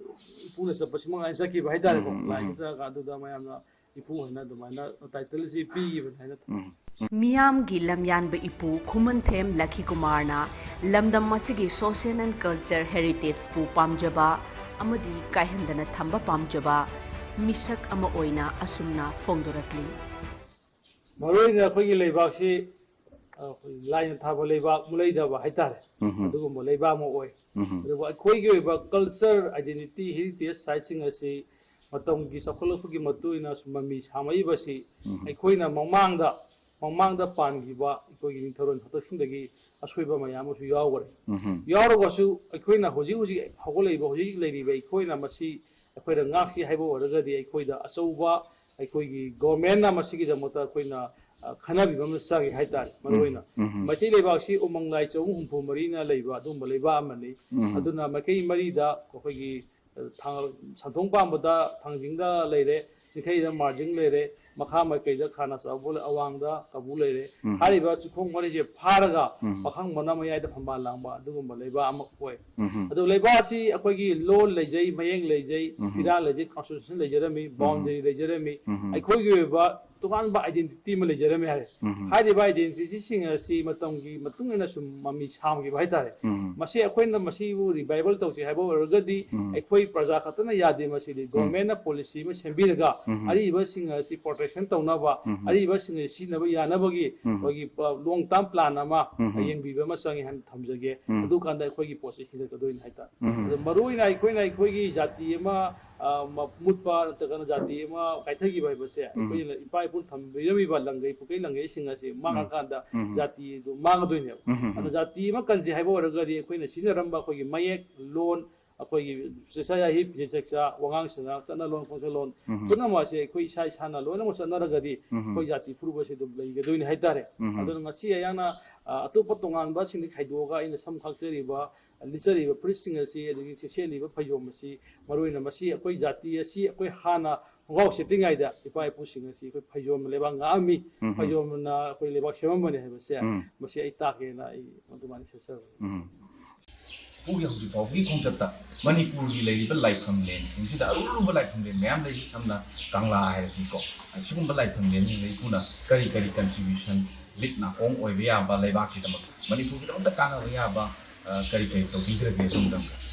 ꯏꯄꯨꯅ ꯆꯠꯄꯁꯤ ꯃꯉꯥꯏꯅ ꯆꯠꯈꯤꯕ ꯍꯥꯏꯇꯥꯔꯦꯀꯣ꯫ ꯎꯝ, ꯎꯝ, ꯂꯥꯏ ꯎꯝ꯫ ꯅꯠꯇ꯭ꯔꯒ ꯑꯗꯨꯗ ꯃꯌꯥꯝꯅ ꯏꯄꯨ ꯍꯥꯏꯅ ꯑꯗꯨꯃꯥꯏꯅ titleꯁꯤ ꯄꯤꯈꯤꯕꯅꯤ ꯍꯥꯏꯅ ꯎꯝ꯫ ꯃꯤꯌꯥꯝꯒꯤ ꯂꯝꯌꯥꯟꯕ ꯏꯄꯨ ꯈꯨꯃꯟꯊꯦꯝ ꯂꯛꯈꯤꯀꯨꯃꯥꯔꯅ ꯂꯝꯗꯝ ꯑꯁꯤꯒꯤ social and culture heritageꯄꯨ ꯄꯥꯝꯖꯕ ꯑꯃꯗꯤ ꯀꯥꯏꯍꯟꯗꯅ ꯊꯝꯕ ꯄꯥꯝꯖꯕ ꯃꯤꯁꯛ ꯑꯃ ꯑꯣꯏꯅ ꯑꯁꯨꯝꯅ ꯐꯣꯡꯗꯣꯔꯛꯂꯤ꯫ ꯃꯔꯨꯑꯣꯏꯅ ꯑꯩꯈꯣꯏꯒꯤ ꯂꯩꯕꯥꯛꯁꯤ, ꯑ, ꯑꯩꯈꯣꯏ ꯂꯥꯏꯅ ꯊꯥꯕ ꯂꯩꯕꯥꯛ, ꯃꯨꯠꯂꯩꯗꯕ ꯍꯥꯏꯇꯥꯔꯦ, ꯎꯝ꯫ ꯑꯗꯨꯒꯨꯝꯕ ꯂꯩꯕꯥꯛ ꯑꯃ ꯑꯣꯏ꯫ ꯎꯝ꯫ ꯑꯗꯨꯕꯨ ꯑꯩꯈꯣꯏꯒꯤ ꯑꯣꯏꯕ culture, identity, heritage sitesꯁꯤꯡ ꯑꯁꯤ ꯃꯇꯝꯒꯤ ꯆꯥꯎꯈꯠꯂꯛꯄꯒꯤ ꯃꯇꯨꯡ ꯏꯟꯅ ꯁꯨꯝ ꯃꯃꯤ ꯁꯥꯝꯃꯛꯏꯕꯁꯤ ꯎꯝ꯫ ꯑꯩꯈꯣꯏꯅ ꯃꯃꯥꯡꯗ, ꯃꯃꯥꯡꯗ ꯄꯥꯟꯈꯤꯕ ꯑꯩꯈꯣꯏꯒꯤ ꯅꯤꯡꯊꯧꯔꯣꯟ ꯍꯥꯛꯇꯛꯁꯤꯡꯗꯒꯤ ꯑꯁꯣꯏꯕ ꯃꯌꯥꯝ ꯑꯃꯁꯨ ꯌꯥꯎꯈ꯭ꯔꯦ꯫ ꯎꯝ꯫ ꯌꯥꯎꯔꯒꯁꯨ ꯑꯩꯈꯣꯏꯅ ꯍꯧꯖꯤꯛ ꯍꯧꯖꯤꯛ ꯍꯧꯒꯠꯂꯛꯏꯕ, ꯍꯧꯖꯤꯛ ꯍꯧꯖꯤꯛ ꯂꯩꯔꯤꯕ ꯑꯩꯈꯣꯏꯅ ꯃꯁꯤ ꯑꯩꯈꯣꯏꯅ ꯉꯥꯛꯁꯤ ꯍꯥꯏꯕ ꯑꯣꯏꯔꯒꯗꯤ ꯑꯩꯈꯣꯏꯗ ꯑꯆꯧꯕ ꯑꯩꯈꯣꯏꯒꯤ governmentꯅ ꯃꯁꯤꯒꯤꯗꯃꯛꯇ ꯑꯩꯈꯣꯏꯅ, ꯑ, ꯈꯟꯅꯕꯤꯕ ꯑꯃ ꯆꯪꯉꯤ ꯍꯥꯏꯇꯥꯔꯦ꯫ ꯃꯔꯨꯑꯣꯏꯅ ꯎꯝ꯫ ꯃꯩꯇꯩ ꯂꯩꯕꯥꯛꯁꯤ ꯎꯃꯪ ꯂꯥꯏ ꯆꯍꯨꯝ ꯍꯨꯝꯐꯨ ꯃꯔꯤꯅ ꯂꯩꯕ ꯑꯗꯨꯒꯨꯝꯕ ꯂꯩꯕꯥꯛ ꯑꯃꯅꯤ꯫ ꯎꯝ꯫ ꯑꯗꯨꯅ ꯃꯥꯏꯀꯩ ꯃꯔꯤꯗ ꯑꯩꯈꯣꯏꯒꯤ, ꯑ, ꯊꯥꯡ-, ꯁꯟꯊꯣꯡ ꯄꯥꯟꯕꯗ ꯊꯥꯡꯖꯤꯡꯗ ꯂꯩꯔꯦ, ꯆꯤꯡꯈꯩꯗ ꯃꯥꯔꯖꯤꯡ ꯂꯩꯔꯦ, ꯃꯈꯥ ꯃꯥꯏꯀꯩꯗ ꯈꯥꯅ ꯆꯥꯎꯕ ꯂꯩ, ꯑꯋꯥꯡꯗ ꯀꯥꯡꯕꯨ ꯂꯩꯔꯦ꯫ ꯎꯝ꯫ ꯍꯥꯏꯔꯤꯕ ꯆꯤꯡꯈꯣꯡ ꯃꯔꯤꯁꯦ ꯐꯥꯔꯒ ꯎꯝ꯫ ꯄꯥꯈꯪꯕꯅ ꯃꯌꯥꯏꯗ ꯐꯝꯕꯥꯜ ꯂꯥꯡꯕ ꯑꯗꯨꯒꯨꯝꯕ ꯂꯩꯕꯥꯛ ꯑꯃ ꯑꯣꯏ꯫ ꯎꯝ꯫ ꯑꯗꯨ ꯂꯩꯕꯥꯛ ꯑꯁꯤ ꯑꯩꯈꯣꯏꯒꯤ law ꯂꯩꯖꯩ, ꯃꯌꯦꯛ ꯂꯩꯖꯩ, ꯎꯝ꯫ ꯐꯤꯔꯥꯜ ꯂꯩꯖꯩ, constitution ꯂꯩꯖꯔꯝꯃꯤ, ꯎꯝ꯫ Boundary ꯂꯩꯖꯔꯝꯃꯤ꯫ ꯎꯝ꯫ ꯑꯩꯈꯣꯏꯒꯤ ꯑꯣꯏꯕ ꯇꯣꯉꯥꯟꯕ identity ꯑꯃ ꯂꯩꯖꯔꯝꯃꯦ ꯍꯥꯏꯔꯦ꯫ ꯎꯝ꯫ ꯍꯥꯏꯔꯤꯕ identityꯁꯤꯡ ꯑꯁꯤ ꯃꯇꯝꯒꯤ ꯃꯇꯨꯡ ꯏꯟꯅ ꯁꯨꯝ ꯃꯃꯤ ꯁꯥꯝꯈꯤꯕ ꯍꯥꯏꯇꯥꯔꯦ꯫ ꯎꯝ꯫ ꯃꯁꯤ ꯑꯩꯈꯣꯏꯅ ꯃꯁꯤꯕꯨ revival ꯇꯧꯁꯤ ꯍꯥꯏꯕ ꯑꯣꯏꯔꯒꯗꯤ, ꯎꯝ꯫ ꯑꯩꯈꯣꯏ ꯄ꯭ꯔꯖꯥ ꯈꯛꯇꯅ ꯌꯥꯗꯦ꯫ ꯃꯁꯤꯗꯤ ꯎꯝ꯫ Governmentꯅ policy ꯑꯃ ꯁꯦꯝꯕꯤꯔꯒ, ꯎꯝ꯫ ꯑꯔꯤꯕꯁꯤꯡ ꯑꯁꯤ protection ꯇꯧꯅꯕ, ꯎꯝ꯫ ꯑꯔꯤꯕꯁꯤꯡ ꯑꯁꯤ ꯁꯤꯖꯤꯟꯅꯕ ꯌꯥꯅꯕꯒꯤ ꯎꯝ꯫ ꯑꯩꯈꯣꯏꯒꯤ, ꯑ, long term plan ꯑꯃ ꯎꯝ꯫ ꯌꯦꯡꯕꯤꯕ ꯑꯃ ꯆꯪꯉꯤ ꯍꯥꯏꯅ ꯊꯝꯖꯒꯦ꯫ ꯎꯝ꯫ ꯑꯗꯨꯀꯥꯟꯗ ꯑꯩꯈꯣꯏꯒꯤ ꯄꯣꯠꯁꯤ ꯍꯤꯡꯒꯠꯀꯗꯣꯏꯅꯤ ꯍꯥꯏꯇꯥꯔꯦ꯫ ꯎꯝ꯫ ꯑꯗꯣ ꯃꯔꯨꯑꯣꯏꯅ ꯑꯩꯈꯣꯏꯅ ꯑꯩꯈꯣꯏꯒꯤ ꯖꯥꯇꯤ ꯑꯃ, ꯑ, ꯃ-, ꯃꯨꯠꯄ ꯅꯠꯇ꯭ꯔꯒꯅ ꯖꯥꯇꯤ ꯑꯃ ꯀꯥꯏꯊꯈꯤꯕ ꯍꯥꯏꯕꯁꯦ, ꯎꯝ꯫ ꯑꯩꯈꯣꯏꯅ ꯏꯄꯥ ꯏꯄꯨꯅ ꯊꯝꯕꯤꯔꯝꯃꯤꯕ ꯂꯪꯒꯩ ꯄꯨꯀꯩ ꯂꯪꯒꯩꯁꯤꯡ ꯑꯁꯤ ꯎꯝ꯫ ꯃꯥꯡꯉꯀꯥꯟꯗ ꯎꯝ꯫ ꯖꯥꯇꯤꯗꯨ ꯃꯥꯡꯉꯗꯣꯏꯅꯦꯕ꯫ ꯎꯝ꯫ ꯑꯗꯨꯅ ꯖꯥꯇꯤ ꯑꯃ ꯀꯟꯁꯤ ꯍꯥꯏꯕ ꯑꯣꯏꯔꯒꯗꯤ ꯑꯩꯈꯣꯏꯅ ꯁꯤꯖꯤꯟꯅꯔꯝꯕ ꯑꯩꯈꯣꯏꯒꯤ ꯃꯌꯦꯛ, ꯂꯣꯟ, ꯑꯩꯈꯣꯏꯒꯤ ꯆꯤꯠꯁꯥ ꯌꯥꯍꯤꯞ, ꯐꯤꯖꯦꯠ ꯆꯥꯛꯆꯥ, ꯋꯥꯉꯥꯡ ꯁꯉꯥꯡ, ꯆꯠꯅ ꯂꯣꯟ, ꯈꯣꯡꯆꯠ ꯂꯣꯟ ꯎꯝ꯫ ꯄꯨꯝꯅꯃꯛ ꯑꯁꯤ ꯑꯩꯈꯣꯏ ꯏꯁꯥ ꯏꯁꯥꯅ ꯂꯣꯏꯅꯃꯛ ꯆꯠꯅꯔꯒꯗꯤ ꯎꯝ꯫ ꯑꯩꯈꯣꯏ ꯖꯥꯇꯤ ꯐꯨꯔꯨꯞ ꯑꯁꯤ ꯑꯗꯨꯝ ꯂꯩꯒꯗꯣꯏꯅꯤ ꯍꯥꯏꯇꯥꯔꯦ꯫ ꯎꯝ꯫ ꯑꯗꯨꯅ ꯉꯁꯤ ꯑꯩꯍꯥꯛꯅ, ꯑ, ꯑꯇꯣꯞꯄ ꯇꯣꯉꯥꯟꯕꯁꯤꯡꯗꯒꯤ ꯈꯥꯏꯗꯣꯛꯑꯒ ꯑꯩꯅ ꯁꯝ ꯈꯥꯛꯆꯔꯤꯕ, ꯂꯤꯠꯆꯔꯤꯕ ꯐꯨꯔꯤꯠꯁꯤꯡ ꯑꯁꯤ, ꯑꯗꯒꯤ ꯁꯦꯠꯂꯤꯕ ꯐꯩꯖꯣꯝ ꯑꯁꯤ, ꯃꯔꯨꯑꯣꯏꯅ ꯃꯁꯤ ꯑꯩꯈꯣꯏ ꯖꯥꯇꯤ ꯑꯁꯤ ꯑꯩꯈꯣꯏ ꯍꯥꯟꯅ ꯈꯣꯡꯒ꯭ꯔꯥꯎ ꯁꯦꯠꯇ꯭ꯔꯤꯉꯩꯗ ꯏꯄꯥ ꯏꯄꯨꯁꯤꯡ ꯑꯁꯤ ꯑꯩꯈꯣꯏ ꯐꯩꯖꯣꯝꯅ ꯂꯩꯕꯥꯛ ꯉꯥꯛꯑꯝꯃꯤ, ꯎꯝ꯫ ꯐꯩꯖꯣꯝꯅ ꯑꯩꯈꯣꯏ ꯂꯩꯕꯥꯛ ꯁꯦꯝꯃꯝꯕꯅꯤ ꯍꯥꯏꯕꯁꯦ ꯎꯝ꯫ ꯃꯁꯤ ꯑꯩ ꯇꯥꯛꯀꯦꯅ ꯑꯩ ꯑꯗꯨꯃꯥꯏꯅ ꯁꯦꯠꯆꯕꯅꯤ꯫ ꯎꯝ꯫ ꯄꯨꯒꯤ ꯍꯧꯖꯤꯛ ꯐꯥꯎꯕꯒꯤ ꯈꯣꯡꯆꯠꯇ ꯃꯅꯤꯄꯨꯔꯒꯤ ꯂꯩꯔꯤꯕ ꯂꯥꯏꯐꯝꯂꯦꯟꯁꯤꯡꯁꯤꯗ ꯑꯔꯨ ꯑꯔꯨꯕ ꯂꯥꯏꯐꯝꯂꯦꯟ ꯃꯌꯥꯝ ꯂꯩꯔꯤ, ꯁꯝꯅ ꯀꯪꯂꯥ ꯍꯥꯏꯔꯁꯤꯀꯣ꯫ ꯑꯁꯤꯒꯨꯝꯕ ꯂꯥꯏꯐꯝꯂꯦꯟꯁꯤꯡꯗ ꯏꯄꯨꯅ ꯀꯔꯤ ꯀꯔꯤ contribution, ꯂꯤꯛ ꯅꯥꯀꯣꯡ ꯑꯣꯏꯕ ꯌꯥꯕ ꯂꯩꯕꯥꯛꯀꯤꯗꯃꯛ, ꯃꯅꯤꯄꯨꯔꯒꯤꯗꯃꯛꯇ ꯀꯥꯟꯅꯕ ꯌꯥꯕ, ꯑ, ꯀꯔꯤ ꯀꯔꯤ ꯇꯧꯕꯤꯈ꯭ꯔꯒꯦ ꯑꯗꯣꯝꯗ?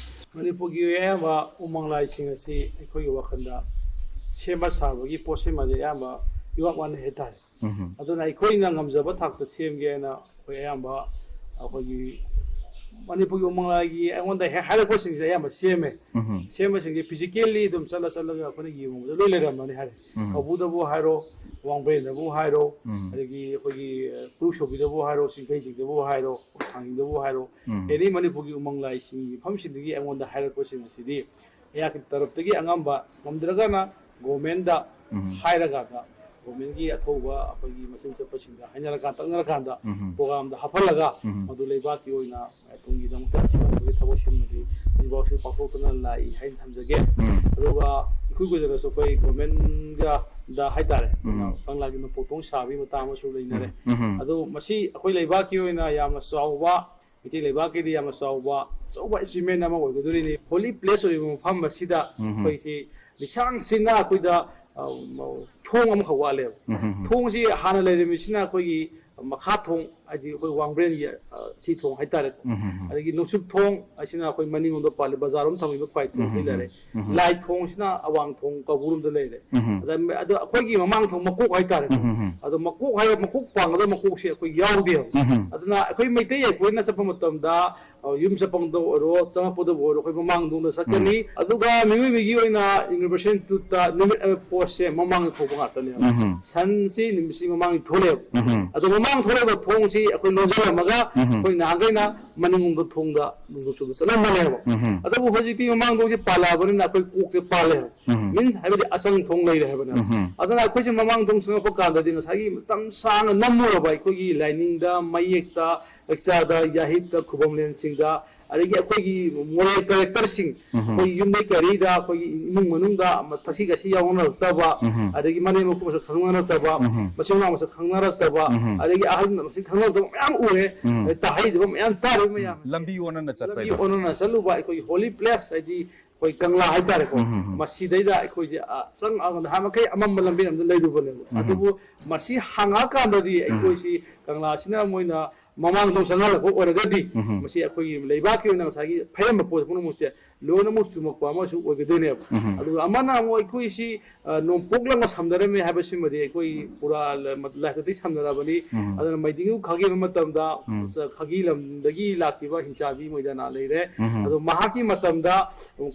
ꯃꯅꯤꯄꯨꯔꯒꯤ ꯑꯌꯥꯝꯕ ꯎꯃꯪ ꯂꯥꯏꯁꯤꯡ ꯑꯁꯤ ꯑꯩꯈꯣꯏꯒꯤ ꯋꯥꯈꯜꯗ ꯁꯦꯝꯕ ꯁꯥꯕꯒꯤ ꯄꯣꯠꯁꯤꯃꯗꯤ ꯑꯌꯥꯝꯕ ꯏꯋꯥꯠ ꯋꯥꯠꯅ ꯍꯥꯏꯇꯥꯔꯦ꯫ ꯎꯝ꯫ ꯑꯗꯨꯅ ꯑꯩꯈꯣꯏꯅ ꯉꯝꯖꯕ ꯊꯥꯛꯇ ꯁꯦꯝꯒꯦ ꯍꯥꯏꯅ ꯑꯩꯈꯣꯏ ꯑꯌꯥꯝꯕ ꯑꯩꯈꯣꯏꯒꯤ ꯃꯅꯤꯄꯨꯔꯒꯤ ꯎꯃꯪ ꯂꯥꯏꯒꯤ ꯑꯩꯉꯣꯟꯗ ꯍꯦꯛ ꯍꯥꯏꯔꯛꯄꯁꯤꯡꯁꯦ ꯑꯌꯥꯝꯕ ꯁꯦꯝꯃꯦ꯫ ꯎꯝ꯫ ꯁꯦꯝꯕꯁꯤꯡꯁꯦ physically ꯑꯗꯨꯝ ꯆꯠꯂ ꯆꯠꯂꯒ ꯑꯩꯈꯣꯏꯅ ꯌꯦꯡꯉꯨꯕꯗ ꯂꯣꯏ ꯂꯩꯔꯝꯃꯅꯤ ꯍꯥꯏꯔꯦ꯫ ꯎꯝ꯫ ꯀꯧꯕ꯭ꯔꯨꯗꯕꯨ ꯍꯥꯏꯔꯣ, ꯋꯥꯡꯕ꯭ꯔꯦꯟꯗꯕꯨ ꯍꯥꯏꯔꯣ, ꯎꯝ꯫ ꯑꯗꯒꯤ ꯑꯩꯈꯣꯏꯒꯤ ꯄꯨꯔꯨ ꯁꯣꯕꯤꯗꯕꯨ ꯍꯥꯏꯔꯣ, ꯆꯤꯡꯈꯩ ꯆꯤꯡꯗꯕꯨ ꯍꯥꯏꯔꯣ, ꯊꯥꯡꯖꯤꯡꯗꯕꯨ ꯍꯥꯏꯔꯣ, ꯎꯝ꯫ Any ꯃꯅꯤꯄꯨꯔꯒꯤ ꯎꯃꯪ ꯂꯥꯏꯁꯤꯡꯒꯤ ꯃꯐꯝꯁꯤꯡꯗꯒꯤ ꯑꯩꯉꯣꯟꯗ ꯍꯥꯏꯔꯛꯄꯁꯤꯡ ꯑꯁꯤꯗꯤ ꯑꯩꯍꯥꯛꯀꯤ ꯇꯔꯞꯇꯒꯤ ꯑꯉꯝꯕ, ꯉꯝꯗ꯭ꯔꯒꯅ governmentꯗ ꯎꯝ꯫ ꯍꯥꯏꯔꯀꯥꯟꯗ governmentꯀꯤ ꯑꯊꯧꯕ ꯑꯩꯈꯣꯏꯒꯤ ꯃꯆꯤꯟ ꯆꯠꯄꯁꯤꯡꯗ ꯍꯥꯏꯅꯔꯀꯥꯟ, ꯇꯛꯅꯔꯀꯥꯟꯗ ꯎꯝ꯫ programꯗ ꯍꯥꯞꯍꯜꯂꯒ ꯎꯝ꯫ ꯃꯗꯨ ꯂꯩꯕꯥꯛꯀꯤ ꯑꯣꯏꯅ ꯇꯨꯡꯒꯤꯗꯃꯛꯇ ꯁꯤꯒꯨꯝꯕꯒꯤ ꯊꯕꯛꯁꯤꯃꯗꯤ ꯍꯧꯖꯤꯛꯐꯥꯎꯁꯨ ꯄꯥꯡꯊꯣꯛꯇꯨꯅ ꯂꯥꯛꯏ ꯍꯥꯏꯅ ꯊꯝꯖꯒꯦ꯫ ꯎꯝ꯫ ꯑꯗꯨꯒ ꯏꯀꯨꯏ ꯀꯨꯏꯗꯅꯁꯨ ꯑꯩꯈꯣꯏ governmentꯒ ꯗ ꯍꯥꯏꯇꯥꯔꯦ, ꯎꯝ꯫ ꯀꯪꯂꯥꯒꯤ ꯃꯄꯣꯛꯊꯣꯡ ꯁꯥꯕꯒꯤ ꯃꯇꯥꯡ ꯑꯃꯁꯨ ꯂꯩꯅꯔꯦ꯫ ꯎꯝ꯫ ꯎꯝ꯫ ꯑꯗꯣ ꯃꯁꯤ ꯑꯩꯈꯣꯏ ꯂꯩꯕꯥꯛꯀꯤ ꯑꯣꯏꯅ ꯌꯥꯝꯅ ꯆꯥꯎꯕ, ꯃꯩꯇꯩ ꯂꯩꯕꯥꯛꯀꯤꯗꯤ ꯌꯥꯝꯅ ꯆꯥꯎꯕ, ꯑꯆꯧꯕ achievement ꯑꯃ ꯑꯣꯏꯒꯗꯣꯔꯤꯅꯤ꯫ Holy place ꯑꯣꯏꯕ ꯃꯐꯝ ꯑꯁꯤꯗ ꯎꯝ꯫ ꯑꯩꯈꯣꯏꯁꯤ ꯂꯤꯁꯥꯡ ꯁꯤꯠꯅ ꯑꯩꯈꯣꯏꯗ ꯑ, ꯃ-, ꯊꯣꯡ ꯑꯃꯈꯛ ꯋꯥꯠꯂꯦꯕ꯫ ꯎꯝ, ꯎꯝ, ꯎꯝ꯫ ꯊꯣꯡꯁꯤ ꯍꯥꯟꯅ ꯂꯩꯔꯝꯃꯤꯁꯤꯅ ꯑꯩꯈꯣꯏꯒꯤ ꯃꯈꯥ ꯊꯣꯡ, ꯍꯥꯏꯗꯤ ꯑꯩꯈꯣꯏ ꯋꯥꯡꯕ꯭ꯔꯦꯟꯒꯤ, ꯑ, ꯁꯤ ꯊꯣꯡ ꯍꯥꯏꯇꯥꯔꯦꯀꯣ꯫ ꯎꯝ, ꯎꯝ, ꯎꯝ꯫ ꯑꯗꯒꯤ ꯅꯣꯡꯆꯨꯞ ꯊꯣꯡ ꯍꯥꯏꯁꯤꯅ ꯑꯩꯈꯣꯏ ꯃꯅꯤꯡꯂꯣꯝꯗ ꯄꯥꯜꯂꯤ, ꯕꯖꯥꯔ ꯔꯣꯝ ꯊꯝꯈꯤꯕ ꯈ꯭ꯋꯥꯏ ꯊꯣꯡ ꯎꯝ, ꯁꯤ ꯎꯝ, ꯂꯩꯔꯦ꯫ ꯎꯝ, ꯎꯝ꯫ ꯂꯥꯏ ꯊꯣꯡꯁꯤꯅ ꯑꯋꯥꯡ ꯊꯣꯡ ꯀꯧꯕ꯭ꯔꯨꯔꯣꯝꯗ ꯂꯩꯔꯦ꯫ ꯎꯝ, ꯎꯝ꯫ ꯑꯗ, ꯑꯗꯣ ꯑꯩꯈꯣꯏꯒꯤ ꯃꯃꯥꯡ ꯊꯣꯡ ꯃꯀꯣꯛ ꯍꯥꯏꯇꯥꯔꯦꯀꯣ꯫ ꯎꯝ, ꯎꯝ, ꯎꯝ꯫ ꯑꯗꯣ ꯃꯀꯣꯛ ꯍꯥꯏꯔ, ꯃꯀꯣꯛ ꯄꯥꯡꯒꯗꯕ ꯃꯀꯣꯛꯁꯦ ꯑꯩꯈꯣꯏ ꯌꯥꯎꯗꯦꯕ꯫ ꯎꯝ, ꯎꯝ꯫ ꯑꯗꯨꯅ ꯑꯩꯈꯣꯏ ꯃꯩꯇꯩ ꯑꯩꯈꯣꯏꯅ ꯆꯠꯄ ꯃꯇꯝꯗ ꯑ, ꯌꯨꯝ ꯆꯠꯐꯝꯗ ꯑꯣꯏꯔꯣ, ꯆꯪꯉꯛꯄꯗꯕꯨ ꯑꯣꯏꯔꯣ, ꯑꯩꯈꯣꯏ ꯃꯃꯥꯡ ꯊꯣꯡꯗ ꯆꯠꯀꯅꯤ꯫ ꯎꯝ꯫ ꯑꯗꯨꯒ ꯃꯤꯑꯣꯏꯕꯒꯤ ꯑꯣꯏꯅ Universal Truth ꯅꯨꯃꯤꯠ ꯑꯣꯏꯕ ꯄꯣꯠꯁꯦ ꯃꯃꯥꯡꯗ ꯊꯣꯛꯄ ꯉꯥꯛꯇꯅꯦꯕ꯫ ꯎꯝ꯫ ꯁꯟꯁꯤ ꯅꯨꯃꯤꯠꯁꯤ ꯃꯃꯥꯡꯗ ꯊꯣꯛꯂꯛꯑꯦꯕ꯫ ꯎꯝ꯫ ꯑꯗꯣ ꯃꯃꯥꯡ ꯊꯣꯛꯂꯛꯏꯕ ꯊꯣꯡꯁꯤ ꯑꯩꯈꯣꯏ ꯂꯣꯟꯁꯤꯜꯂꯝꯃꯒ ꯎꯝ꯫ ꯑꯩꯈꯣꯏ ꯅꯍꯥꯟꯈꯩꯅ ꯃꯅꯤꯡꯂꯣꯝꯗ ꯊꯣꯡꯗ ꯅꯣꯡꯆꯨꯞꯇ ꯆꯠꯂꯝꯕꯅꯦꯕ꯫ ꯎꯝ꯫ ꯑꯗꯨꯕꯨ ꯍꯧꯖꯤꯛꯇꯤ ꯃꯃꯥꯡ ꯊꯣꯡꯁꯤ ꯄꯥꯜꯂꯛꯑꯕꯅꯤꯅ ꯑꯩꯈꯣꯏ ꯀꯣꯛꯁꯦ ꯄꯥꯜꯂꯦꯕ꯫ ꯎꯝ꯫ Means ꯍꯥꯏꯕꯗꯤ ꯑꯆꯪ ꯊꯣꯡ ꯂꯩꯔꯦ ꯍꯥꯏꯕꯅꯦꯕ꯫ ꯎꯝ꯫ ꯑꯗꯨꯅ ꯑꯩꯈꯣꯏꯁꯦ ꯃꯃꯥꯡ ꯊꯣꯡ ꯆꯪꯉꯛꯄ ꯀꯥꯟꯗꯗꯤ ꯉꯁꯥꯏꯒꯤ ꯃꯇꯝ ꯁꯥꯡꯅ ꯅꯝꯃꯨꯔꯕ ꯑꯩꯈꯣꯏꯒꯤ ꯂꯥꯏꯅꯤꯡꯗ, ꯃꯌꯦꯛꯇ, ꯂꯩꯆꯥꯗ, ꯌꯥꯍꯤꯞꯇ, ꯈꯨꯕꯝꯂꯦꯟꯁꯤꯡꯗ, ꯑꯗꯒꯤ ꯑꯩꯈꯣꯏꯒꯤ moral characterꯁꯤꯡ, ꯎꯝ꯫ ꯑꯩꯈꯣꯏꯒꯤ ꯌꯨꯝꯗꯩ ꯀꯔꯤꯗ, ꯑꯩꯈꯣꯏꯒꯤ ꯏꯃꯨꯡ ꯃꯅꯨꯡꯗ ꯑꯃ ꯊꯛꯁꯤ ꯈꯥꯁꯤ ꯌꯥꯎꯅꯔꯛꯇꯕ, ꯎꯝ꯫ ꯑꯗꯒꯤ ꯃꯅꯦꯝ ꯃꯀꯨ ꯃꯁꯛ ꯈꯪꯅꯔꯛꯇꯕ, ꯎꯝ꯫ ꯃꯆꯤꯟ ꯃꯅꯥꯎ ꯃꯁꯛ ꯈꯪꯅꯔꯛꯇꯕ, ꯎꯝ꯫ ꯑꯗꯒꯤ ꯑꯍꯜ ꯃꯁꯛ ꯈꯪꯅꯔꯛꯇꯕ ꯃꯌꯥꯝ ꯎꯔꯦ꯫ ꯎꯝ꯫ ꯑꯗꯩ ꯇꯥꯍꯩꯗꯕ ꯃꯌꯥꯝ ꯇꯥꯔꯤꯕ ꯃꯌꯥꯝ꯫ ꯂꯝꯕꯤ ꯑꯣꯟꯅꯅ ꯆꯠꯄ ꯂꯝꯕꯤ ꯍꯥꯏꯗꯣ꯫ ꯑꯣꯟꯅꯅ ꯆꯠꯂꯨꯕ ꯑꯩꯈꯣꯏꯒꯤ holy place, ꯍꯥꯏꯗꯤ ꯑꯩꯈꯣꯏ ꯀꯪꯂꯥ ꯍꯥꯏꯇꯥꯔꯦꯀꯣ꯫ ꯎꯝ, ꯎꯝ, ꯎꯝ꯫ ꯃꯁꯤꯗꯩꯗ ꯑꯩꯈꯣꯏꯁꯦ, ꯑ, ꯆꯪ-, ꯑ, ꯅꯍꯥꯟ ꯃꯈꯩ ꯑꯃꯝꯕ ꯂꯝꯕꯤ ꯑꯃꯗ ꯂꯩꯔꯨꯕꯅꯦꯕ꯫ ꯎꯝ꯫ ꯑꯗꯨꯕꯨ ꯃꯁꯤ ꯍꯥꯡꯉꯛꯑꯀꯥꯟꯗꯗꯤ ꯎꯝ꯫ ꯑꯩꯈꯣꯏꯁꯤ ꯀꯪꯂꯥꯁꯤꯅ ꯃꯣꯏꯅ ꯃꯃꯥꯡꯗ ꯆꯪꯍꯜꯂꯛꯄ ꯑꯣꯏꯔꯒꯗꯤ, ꯎꯝ꯫ ꯃꯁꯤ ꯑꯩꯈꯣꯏꯒꯤ ꯂꯩꯕꯥꯛꯀꯤ ꯑꯣꯏꯅ ꯉꯁꯥꯏꯒꯤ ꯐꯩꯔꯝꯕ ꯄꯣꯠ ꯄꯨꯝꯅꯃꯛꯁꯦ ꯂꯣꯏꯅꯃꯛ ꯆꯨꯝꯃꯛꯄ ꯑꯃꯁꯨ ꯑꯣꯏꯒꯗꯣꯏꯅꯦꯕ꯫ ꯎꯝ꯫ ꯑꯗꯨꯒ ꯑꯃꯅ ꯑꯃꯨꯛ ꯑꯩꯈꯣꯏꯁꯤ, ꯑ, ꯅꯣꯡꯄꯣꯛ ꯂꯝꯒ ꯁꯝꯅꯔꯝꯃꯦ ꯍꯥꯏꯕꯁꯤꯃꯗꯤ ꯑꯩꯈꯣꯏ ꯄꯨꯔꯥ ꯂ-, ꯂꯥꯏꯐꯇꯒꯤ ꯁꯝꯅꯔꯕꯅꯤ꯫ ꯎꯝ꯫ ꯑꯗꯨꯅ ꯃꯩꯗꯤꯡꯉꯨ ꯈꯥꯒꯦꯝꯕ ꯃꯇꯝꯗ ꯎꯝ꯫ ꯈꯥꯒꯤ ꯂꯝꯗꯒꯤ ꯂꯥꯛꯈꯤꯕ ꯍꯤꯡꯆꯥꯕꯤ ꯃꯣꯏꯗꯅꯥ ꯂꯩꯔꯦ꯫ ꯎꯝ꯫ ꯑꯗꯣ ꯃꯍꯥꯛꯀꯤ ꯃꯇꯝꯗ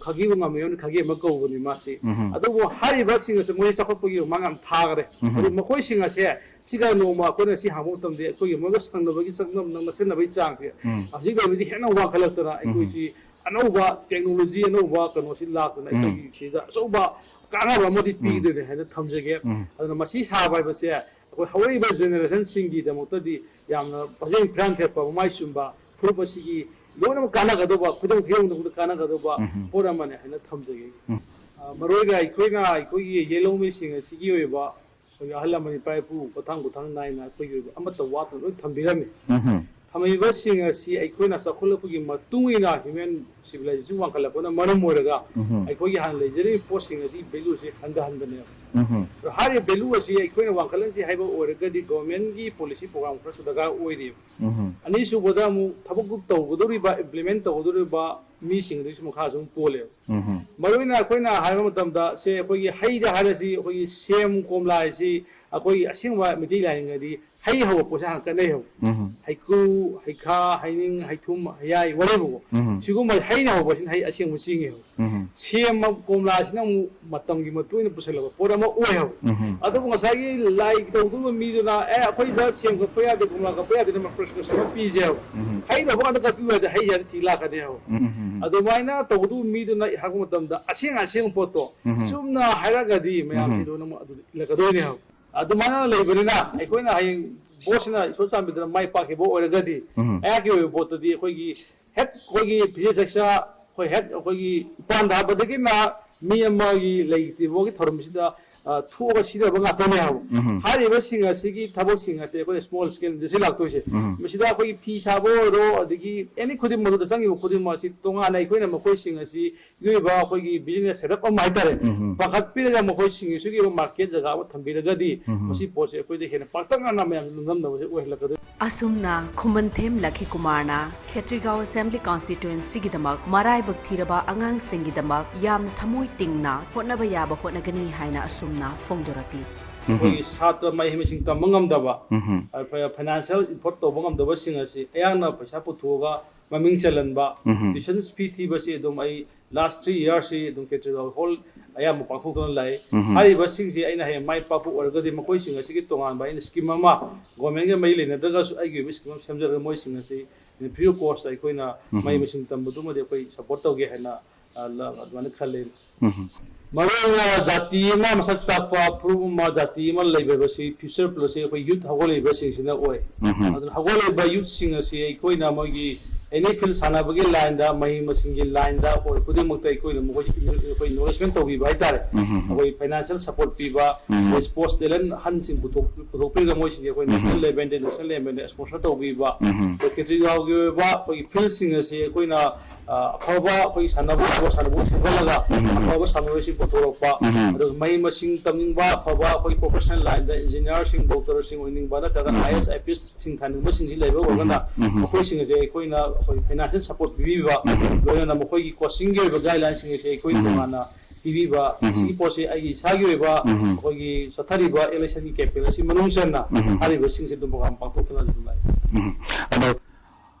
ꯈꯥꯒꯤꯕꯨ ꯉꯝꯃꯤꯕꯅꯤ, ꯈꯥꯒꯦꯝꯕ ꯀꯧꯕꯅꯤ ꯃꯥꯁꯤ꯫ ꯎꯝ꯫ ꯑꯗꯨꯕꯨ ꯍꯥꯏꯔꯤꯕꯁꯤꯡ ꯑꯁꯦ ꯃꯣꯏ ꯆꯥꯎꯈꯠꯄꯒꯤ ꯃꯃꯥꯡ ꯌꯥꯝ ꯊꯥꯈꯔꯦ꯫ ꯎꯝ꯫ ꯑꯗꯨ ꯃꯈꯣꯏꯁꯤꯡ ꯑꯁꯦ ꯁꯤꯒ ꯅꯣꯡꯃ ꯑꯩꯈꯣꯏꯅ ꯁꯤ ꯍꯥꯡꯕ ꯃꯇꯝꯗ ꯑꯩꯈꯣꯏꯒꯤ ꯃꯣꯏꯒ ꯁꯪꯅꯕꯒꯤ ꯆꯪꯅ-, ꯅꯛꯁꯤꯟꯅꯕꯒꯤ ꯆꯥꯡꯁꯦ ꯎꯝ꯫ ꯍꯧꯖꯤꯛ ꯑꯣꯏꯕꯗꯤ ꯍꯦꯟꯅ ꯋꯥꯡꯈꯠꯂꯛꯇꯅ ꯎꯝ꯫ ꯑꯩꯈꯣꯏꯁꯤ ꯑꯅꯧꯕ technology, ꯑꯅꯧꯕ ꯀꯩꯅꯣꯁꯤ ꯂꯥꯛꯇꯅ ꯎꯝ꯫ ꯑꯩꯈꯣꯏꯒꯤ ꯁꯤꯗ ꯑꯆꯧꯕ ꯀꯥꯟꯅꯕ ꯑꯃꯗꯤ ꯎꯝ꯫ ꯄꯤꯗꯣꯏꯅꯦ ꯍꯥꯏꯅ ꯊꯝꯖꯒꯦ꯫ ꯎꯝ꯫ ꯑꯗꯨꯅ ꯃꯁꯤ ꯁꯥꯕ ꯍꯥꯏꯕꯁꯦ ꯑꯩꯈꯣꯏ ꯍꯧꯔꯛꯏꯕ generationꯁꯤꯡꯒꯤꯗꯃꯛꯇꯗꯤ ꯌꯥꯝꯅ ꯐꯖꯅ ꯐꯤꯔꯥꯟ ꯊꯦꯠꯄ, ꯃꯃꯥꯏ ꯆꯨꯝꯕ, ꯐꯨꯔꯨꯞ ꯑꯁꯤꯒꯤ ꯂꯣꯏꯅꯃꯛ ꯀꯥꯟꯅꯒꯗꯧꯕ, ꯈꯨꯗꯝ ꯈꯨꯌꯧꯅꯕꯗ ꯀꯥꯟꯅꯒꯗꯧꯕ ꯎꯝ꯫ ꯄꯣꯠ ꯑꯃꯅꯦ ꯍꯥꯏꯅ ꯊꯝꯖꯒꯦ꯫ ꯎꯝ꯫ ꯑ, ꯃꯔꯨꯑꯣꯏꯅ ꯑꯩꯈꯣꯏꯅ ꯑꯩꯈꯣꯏꯒꯤ ꯌꯦꯜꯍꯧꯃꯤꯁꯤꯡ ꯑꯁꯤꯒꯤ ꯑꯣꯏꯕ ꯑꯩꯈꯣꯏꯒꯤ ꯑꯍꯜ ꯂꯃꯟ ꯏꯄꯥ ꯏꯄꯨ ꯃꯊꯪ ꯃꯊꯪ ꯅꯥꯏꯅ ꯑꯩꯈꯣꯏꯒꯤ ꯑꯣꯏꯕ ꯑꯃꯠꯇ ꯋꯥꯠꯇꯅ ꯂꯣꯏ ꯊꯝꯕꯤꯔꯝꯃꯤ꯫ ꯎꯝ꯫ ꯊꯝꯃꯤꯕꯁꯤꯡ ꯑꯁꯤ ꯑꯩꯈꯣꯏꯅ ꯆꯥꯎꯈꯠꯂꯛꯄꯒꯤ ꯃꯇꯨꯡ ꯏꯟꯅ human civilization ꯋꯥꯡꯈꯠꯂꯛꯄꯅ ꯃꯔꯝ ꯑꯣꯏꯔꯒ ꯎꯝ ꯑꯩꯈꯣꯏꯒꯤ ꯍꯥꯟꯅ ꯂꯩꯖꯔꯤꯕ ꯄꯣꯠꯁꯤꯡ ꯑꯁꯤ value ꯁꯤ ꯍꯟꯊꯍꯟꯕꯅꯦꯕ꯫ ꯎꯝ ꯑꯗꯣ ꯍꯥꯏꯔꯤꯕ value ꯑꯁꯤ ꯑꯩꯈꯣꯏꯅ ꯋꯥꯡꯈꯠꯍꯟꯁꯤ ꯍꯥꯏꯕ ꯑꯣꯏꯔꯒꯗꯤ government ꯀꯤ policy program ꯈꯔꯁꯨ ꯗꯔꯀꯥꯔ ꯑꯣꯏꯔꯤꯕ꯫ ꯎꯝ ꯑꯅꯤꯁꯨꯕꯗ ꯑꯃꯨꯛ ꯊꯕꯛ ꯇꯧꯒꯗꯧꯔꯤꯕ, implement ꯇꯧꯒꯗꯧꯔꯤꯕ ꯃꯤꯁꯤꯡ ꯑꯗꯨꯒꯤꯁꯨ ꯃꯈꯥꯁꯨ ꯑꯗꯨꯝ ꯄꯣꯜꯂꯦꯕ꯫ ꯎꯝ ꯃꯔꯨ ꯑꯣꯏꯅ ꯑꯩꯈꯣꯏꯅ ꯍꯥꯏꯕ ꯃꯇꯝꯗ, ꯁꯦ, ꯑꯩꯈꯣꯏꯒꯤ ꯍꯩꯗ ꯍꯥꯏꯔꯁꯤ, ꯑꯩꯈꯣꯏꯒꯤ ꯁꯦꯝ, ꯀꯣꯝꯂꯥ ꯍꯥꯏꯁꯤ ꯑꯩꯈꯣꯏꯒꯤ ꯑꯁꯦꯡꯕ ꯃꯩꯇꯩ ꯂꯥꯏꯅꯤꯡꯗꯗꯤ ꯍꯩ ꯍꯧꯕ ꯄꯣꯠꯁꯦ ꯍꯥꯟꯅ ꯀꯠꯅꯩ ꯍꯧꯕ꯫ ꯎꯝ ꯍꯩꯀ꯭ꯔꯨ, ꯍꯩꯈꯥ, ꯍꯩꯅꯤꯡ, ꯍꯩꯊꯨꯝ, ꯍꯩꯌꯥꯏ, ꯋꯥꯔꯤꯕꯀꯣ꯫ ꯎꯝ ꯁꯤꯒꯨꯝꯕ ꯍꯩꯅ ꯍꯧꯕꯁꯤꯅ ꯍꯩ ꯑꯁꯦꯡꯕ ꯆꯤꯡꯉꯦ ꯍꯧꯕ꯫ ꯎꯝ ꯁꯦꯝ, ꯀꯣꯝꯂꯥꯁꯤꯅ ꯑꯃꯨꯛ ꯃꯇꯝꯒꯤ ꯃꯇꯨꯡ ꯏꯟꯅ ꯄꯨꯁꯜꯂꯛꯄ ꯄꯣꯠ ꯑꯃ ꯑꯣꯏ ꯍꯧꯕ꯫ ꯎꯝ ꯑꯗꯨꯕꯨ ꯉꯁꯥꯏꯒꯤ ꯂꯥꯏ ꯇꯧꯗꯧꯕ ꯃꯤꯗꯨꯅ, "ꯑꯦ, ꯑꯩꯈꯣꯏꯗ ꯁꯦꯝ ꯀꯛꯄ ꯌꯥꯗꯦ, ꯀꯣꯝꯂꯥ ꯀꯛꯄ ꯌꯥꯗꯦꯅ" ꯃꯈꯣꯏ ꯁꯨ ꯑꯃ ꯄꯤꯁꯦ ꯍꯧꯕ꯫ ꯎꯝ ꯍꯩꯅ ꯍꯧꯕ ꯀꯥꯟꯗ ꯀꯛꯄꯤꯌꯨ ꯍꯥꯏꯗꯤ ꯍꯩ ꯍꯥꯏꯅ ꯊꯤ ꯂꯥꯛꯀꯅꯤ ꯍꯧꯕ꯫ ꯎꯝ ꯑꯗꯨꯃꯥꯏꯅ ꯇꯧꯒꯗꯧꯕ ꯃꯤꯗꯨꯅ ꯍꯥꯏꯔꯛꯄ ꯃꯇꯝꯗ ꯑꯁꯦꯡ ꯑꯁꯦꯡꯕ ꯄꯣꯠꯇꯣ ꯎꯝ ꯆꯨꯝꯅ ꯍꯥꯏꯔꯒꯗꯤ ꯃꯌꯥꯝꯁꯤ ꯎꯝ ꯂꯣꯏꯅꯃꯛ ꯑꯗꯨꯗ ꯏꯜꯂꯛꯀꯗꯣꯏꯅꯦ ꯍꯥꯏꯕ꯫ ꯑꯗꯨꯃꯥꯏꯅ ꯂꯩꯕꯅꯤꯅ ꯑꯩꯈꯣꯏꯅ ꯍꯌꯦꯡ ꯚꯣꯠꯁꯤꯅ ꯏꯁꯣꯔ ꯆꯥꯟꯕꯤꯗꯅ ꯃꯥꯏ ꯄꯥꯛꯈꯤꯕ ꯑꯣꯏꯔꯒꯗꯤ ꯎꯝ ꯑꯩꯍꯥꯛꯀꯤ ꯑꯣꯏꯕ ꯄꯣꯠꯇꯗꯤ ꯑꯩꯈꯣꯏꯒꯤ ꯍꯦꯛ ꯑꯩꯈꯣꯏꯒꯤ ꯐꯤꯖꯦꯠ ꯆꯥꯛꯆꯥ ꯑꯩꯈꯣꯏ ꯍꯦꯛ ꯑꯩꯈꯣꯏꯒꯤ ꯏꯄꯥꯟ ꯊꯥꯕꯗꯒꯤꯅ ꯃꯤ ꯑꯃꯒꯤ ꯂꯩꯇ꯭ꯔꯤꯕ ꯐꯥꯎꯒꯤ ꯊꯧꯔꯝꯁꯤꯗ, ꯑ, ꯊꯣꯛꯑꯒ ꯁꯤꯖꯤꯟꯅꯕ ꯉꯥꯛꯇꯅꯦ ꯍꯥꯏꯕ꯫ ꯎꯝ ꯍꯥꯏꯔꯤꯕꯁꯤꯡ ꯑꯁꯤꯒꯤ ꯊꯕꯛꯁꯤꯡ ꯑꯁꯤ ꯑꯩꯈꯣꯏꯅ small scale industry ꯂꯥꯛꯇꯣꯏꯁꯦ꯫ ꯎꯝ ꯃꯁꯤꯗ ꯑꯩꯈꯣꯏꯒꯤ ꯐꯤ ꯁꯥꯕ ꯑꯣꯏꯔꯣ, ꯑꯗꯒꯤ any ꯈꯨꯗꯤꯡꯃꯛ, ꯃꯗꯨꯗ ꯆꯪꯉꯤꯕ ꯈꯨꯗꯤꯡꯃꯛ ꯑꯁꯤ ꯇꯣꯉꯥꯟꯅ ꯑꯩꯈꯣꯏꯅ ꯃꯈꯣꯏꯁꯤꯡ ꯑꯁꯤ ꯒꯤ ꯑꯣꯏꯕ ꯑꯩꯈꯣꯏꯒꯤ business setup ꯑꯃ ꯍꯥꯏꯇꯥꯔꯦ, ꯎꯝ ꯄꯥꯈꯠꯄꯤꯔꯒ ꯃꯈꯣꯏꯁꯤꯡ ꯑꯁꯤꯒꯤ ꯑꯣꯏꯕ market ꯖꯒꯥ ꯑꯃ ꯊꯝꯕꯤꯔꯒꯗꯤ ꯎꯝ ꯃꯁꯤ ꯄꯣꯠꯁꯦ ꯑꯩꯈꯣꯏꯗ ꯍꯦꯟꯅ ꯄꯥꯛꯇꯛꯅꯅ ꯃꯌꯥꯝ ꯌꯨꯝꯂꯝꯅꯕꯁꯦ ꯑꯣꯏꯍꯜꯂꯛꯀꯗꯣꯏꯅꯤ꯫ ꯑꯁꯨꯝꯅ ꯈꯨꯃꯟꯊꯦꯝ ꯂꯛꯈꯤ ꯀꯨꯃꯥꯔꯅ ꯈꯦꯇ꯭ꯔꯤꯒꯥꯎ Assembly Constituencyꯒꯤꯗꯃꯛ ꯃꯔꯥꯏꯕꯛ ꯊꯤꯔꯕ ꯑꯉꯥꯡꯁꯤꯡꯒꯤꯗꯃꯛ ꯌꯥꯝꯅ ꯊꯃꯣꯏ ꯇꯤꯡꯅ ꯍꯣꯠꯅꯕ ꯌꯥꯕ ꯍꯣꯠꯅꯒꯅꯤ ꯍꯥꯏꯅ ꯑꯁꯨꯝꯅ ꯐꯣꯡꯗꯣꯔꯛꯂꯤ꯫ ꯑꯩꯈꯣꯏꯒꯤ ꯁꯥꯇ꯭ꯔ ꯃꯍꯩ ꯃꯁꯤꯡ ꯇꯝꯕ ꯉꯝꯗꯕ, ꯎꯝ ꯑ, ꯐ-, financial effort ꯇꯧꯕ ꯉꯝꯗꯕꯁꯤꯡ ꯑꯁꯤ ꯑꯌꯥꯝꯅ ꯄꯩꯁꯥ ꯄꯨꯊꯣꯛꯑꯒ ꯃꯃꯤꯡ ꯆꯜꯍꯟꯕ, ꯎꯝ tuition fee ꯊꯤꯕꯁꯤ ꯑꯗꯨꯝ ꯑꯩ last three yearsꯁꯤ ꯑꯗꯨꯝ ꯈꯦꯇ꯭ꯔꯤꯒꯥꯎ hall ꯑꯌꯥꯝꯕ ꯄꯥꯡꯊꯣꯛꯇꯨꯅ ꯂꯥꯛꯏ꯫ ꯎꯝ ꯍꯥꯏꯔꯤꯕꯁꯤꯡꯁꯤ ꯑꯩꯅ ꯍꯌꯦꯡ ꯃꯥꯏ ꯄꯥꯛꯄ ꯑꯣꯏꯔꯒꯗꯤ ꯃꯈꯣꯏꯁꯤꯡ ꯑꯁꯤꯒꯤ ꯇꯣꯉꯥꯟꯕ ꯑꯩꯅ scheme ꯑꯃ, governmentꯒ ꯃꯔꯤ ꯂꯩꯅꯗ꯭ꯔꯒꯁꯨ ꯑꯩꯒꯤ ꯑꯣꯏꯕ scheme ꯑꯃ ꯁꯦꯝꯖꯔꯒ ꯃꯣꯏꯁꯤꯡ ꯑꯁꯤ free of cost ꯑꯩꯈꯣꯏꯅ ꯎꯝ ꯃꯍꯩ ꯃꯁꯤꯡ ꯇꯝꯕꯗꯨꯃꯗꯤ ꯑꯩꯈꯣꯏ support ꯇꯧꯒꯦ ꯍꯥꯏꯅ, ꯑ, ꯂ-, ꯑꯗꯨꯃꯥꯏꯅ ꯈꯜꯂꯤ꯫ ꯎꯝ ꯃꯔꯨ ꯑꯣꯏꯅ ꯖꯥꯇꯤ ꯑꯃ ꯃꯁꯛ ꯇꯥꯛꯄ, ꯐꯨꯔꯨꯞ ꯑꯃ, ꯖꯥꯇꯤ ꯑꯃ ꯂꯩꯕ ꯍꯥꯏꯕꯁꯤ future plus ꯑꯩꯈꯣꯏ youth ꯍꯧꯒꯠꯂꯛꯏꯕꯁꯤꯡꯁꯤꯅ ꯑꯣꯏ꯫ ꯎꯝ ꯑꯗꯨꯅ ꯍꯧꯒꯠꯂꯛꯏꯕ youthꯁꯤꯡ ꯑꯁꯤ ꯑꯩꯈꯣꯏꯅ ꯃꯣꯏꯒꯤ ꯑꯦꯅꯤ ꯐꯤꯜ ꯁꯥꯟꯅꯕꯒꯤ ꯂꯥꯏꯟꯗ, ꯃꯍꯩ ꯃꯁꯤꯡꯒꯤ ꯂꯥꯏꯟꯗ ꯑꯣꯏ ꯈꯨꯗꯤꯡꯃꯛꯇ ꯑꯩꯈꯣꯏꯅ ꯃꯈꯣꯏ, ꯑꯩꯈꯣꯏ ꯏꯟꯀꯔꯦꯖꯃꯦꯟ ꯇꯧꯕꯤꯕ ꯍꯥꯏꯇꯥꯔꯦ꯫ ꯎꯝ, ꯎꯝ, ꯎꯝ꯫ ꯑꯩꯈꯣꯏ ꯐꯥꯏꯅꯥꯟꯁꯤꯌꯦꯜ ꯁꯄꯣꯔꯠ ꯄꯤꯕ, ꯎꯝ꯫ ꯑꯩꯈꯣꯏ ꯁ꯭ꯄꯣꯔꯠꯁ ꯇꯦꯂꯦꯟ ꯍꯟꯁꯤꯡ ꯄꯨꯊꯣꯛ-, ꯄꯨꯊꯣꯛꯄꯤꯔꯒ ꯃꯣꯏꯁꯤꯡꯁꯦ ꯑꯩꯈꯣꯏ ꯎꯝ꯫ ꯅꯦꯁꯅꯦꯜ ꯂꯦꯚꯦꯜꯗ, ꯅꯦꯁꯅꯦꯜ ꯂꯦꯚꯦꯜꯗ ꯁ꯭ꯄꯣꯟꯁꯔ ꯇꯧꯕꯤꯕ, ꯎꯝ꯫ ꯑꯩꯈꯣꯏ ꯈꯦꯇ꯭ꯔꯤꯒꯥꯎꯒꯤ ꯑꯣꯏꯕ ꯑꯩꯈꯣꯏꯒꯤ ꯐꯤꯜꯁꯤꯡ ꯑꯁꯤ ꯑꯩꯈꯣꯏꯅ, ꯑ, ꯑꯐꯕ ꯑꯩꯈꯣꯏꯒꯤ ꯁꯥꯟꯅꯕ, ꯁꯥꯟꯅꯕ ꯁꯦꯝꯒꯠꯂꯒ ꯎꯝ꯫ ꯑꯐꯕ ꯁꯥꯟꯅꯔꯣꯏꯁꯤꯡ ꯄꯨꯊꯣꯔꯛꯄ, ꯎꯝ꯫ ꯑꯗꯨꯒ ꯃꯍꯩ ꯃꯁꯤꯡ ꯇꯝꯅꯤꯡꯕ, ꯑꯐꯕ ꯑꯩꯈꯣꯏꯒꯤ ꯄ꯭ꯔꯣꯐꯦꯁꯅꯦꯜ ꯂꯥꯏꯟꯗ ꯏꯟꯖꯤꯅꯤꯌꯥꯔꯁꯤꯡ, ꯗꯣꯛꯇꯔꯁꯤꯡ ꯑꯣꯏꯅꯤꯡꯕ ꯅꯠꯇ꯭ꯔꯒꯅ ꯎꯝ꯫ I A S, I P S ꯁꯤꯡ ꯊꯥꯅꯤꯡꯕꯁꯤꯡꯁꯤ ꯂꯩꯕ ꯑꯣꯏꯔꯒꯅ ꯎꯝ, ꯎꯝ꯫ ꯃꯈꯣꯏꯁꯤꯡ ꯑꯁꯦ ꯑꯩꯈꯣꯏꯅ ꯑꯩꯈꯣꯏ ꯐꯥꯏꯅꯥꯟꯁꯤꯌꯦꯜ ꯁꯄꯣꯔꯠ ꯄꯤꯕꯤꯕ, ꯎꯝ꯫ ꯂꯣꯏꯅꯅ ꯃꯈꯣꯏꯒꯤ ꯀꯣꯆꯤꯡꯒꯤ ꯑꯣꯏꯕ ꯒꯥꯏꯗꯂꯥꯏꯟꯁꯤꯡ ꯑꯁꯦ ꯑꯩꯈꯣꯏ ꯎꯝ꯫ ꯇꯣꯉꯥꯟꯅ ꯄꯤꯕꯤꯕ, ꯎꯝ꯫ ꯁꯤꯒꯤ ꯄꯣꯠꯁꯤ ꯑꯩꯒꯤ ꯏꯁꯥꯒꯤ ꯑꯣꯏꯕ ꯎꯝ꯫ ꯑꯩꯈꯣꯏꯒꯤ ꯆꯠꯊꯔꯤꯕ ꯏꯂꯦꯛꯁꯟꯒꯤ ꯀꯦꯝꯄꯦꯟ ꯑꯁꯤ ꯃꯅꯨꯡ ꯆꯟꯅ ꯎꯝ꯫ ꯍꯥꯏꯔꯤꯕꯁꯤꯡꯁꯦ ꯑꯗꯨꯝ ꯄ꯭ꯔꯣꯒ꯭ꯔꯥꯝ ꯄꯥꯡꯊꯣꯛꯇꯅ ꯑꯗꯨꯝ ꯂꯥꯛꯏ꯫ ꯎꯝ꯫ ꯑꯗꯣ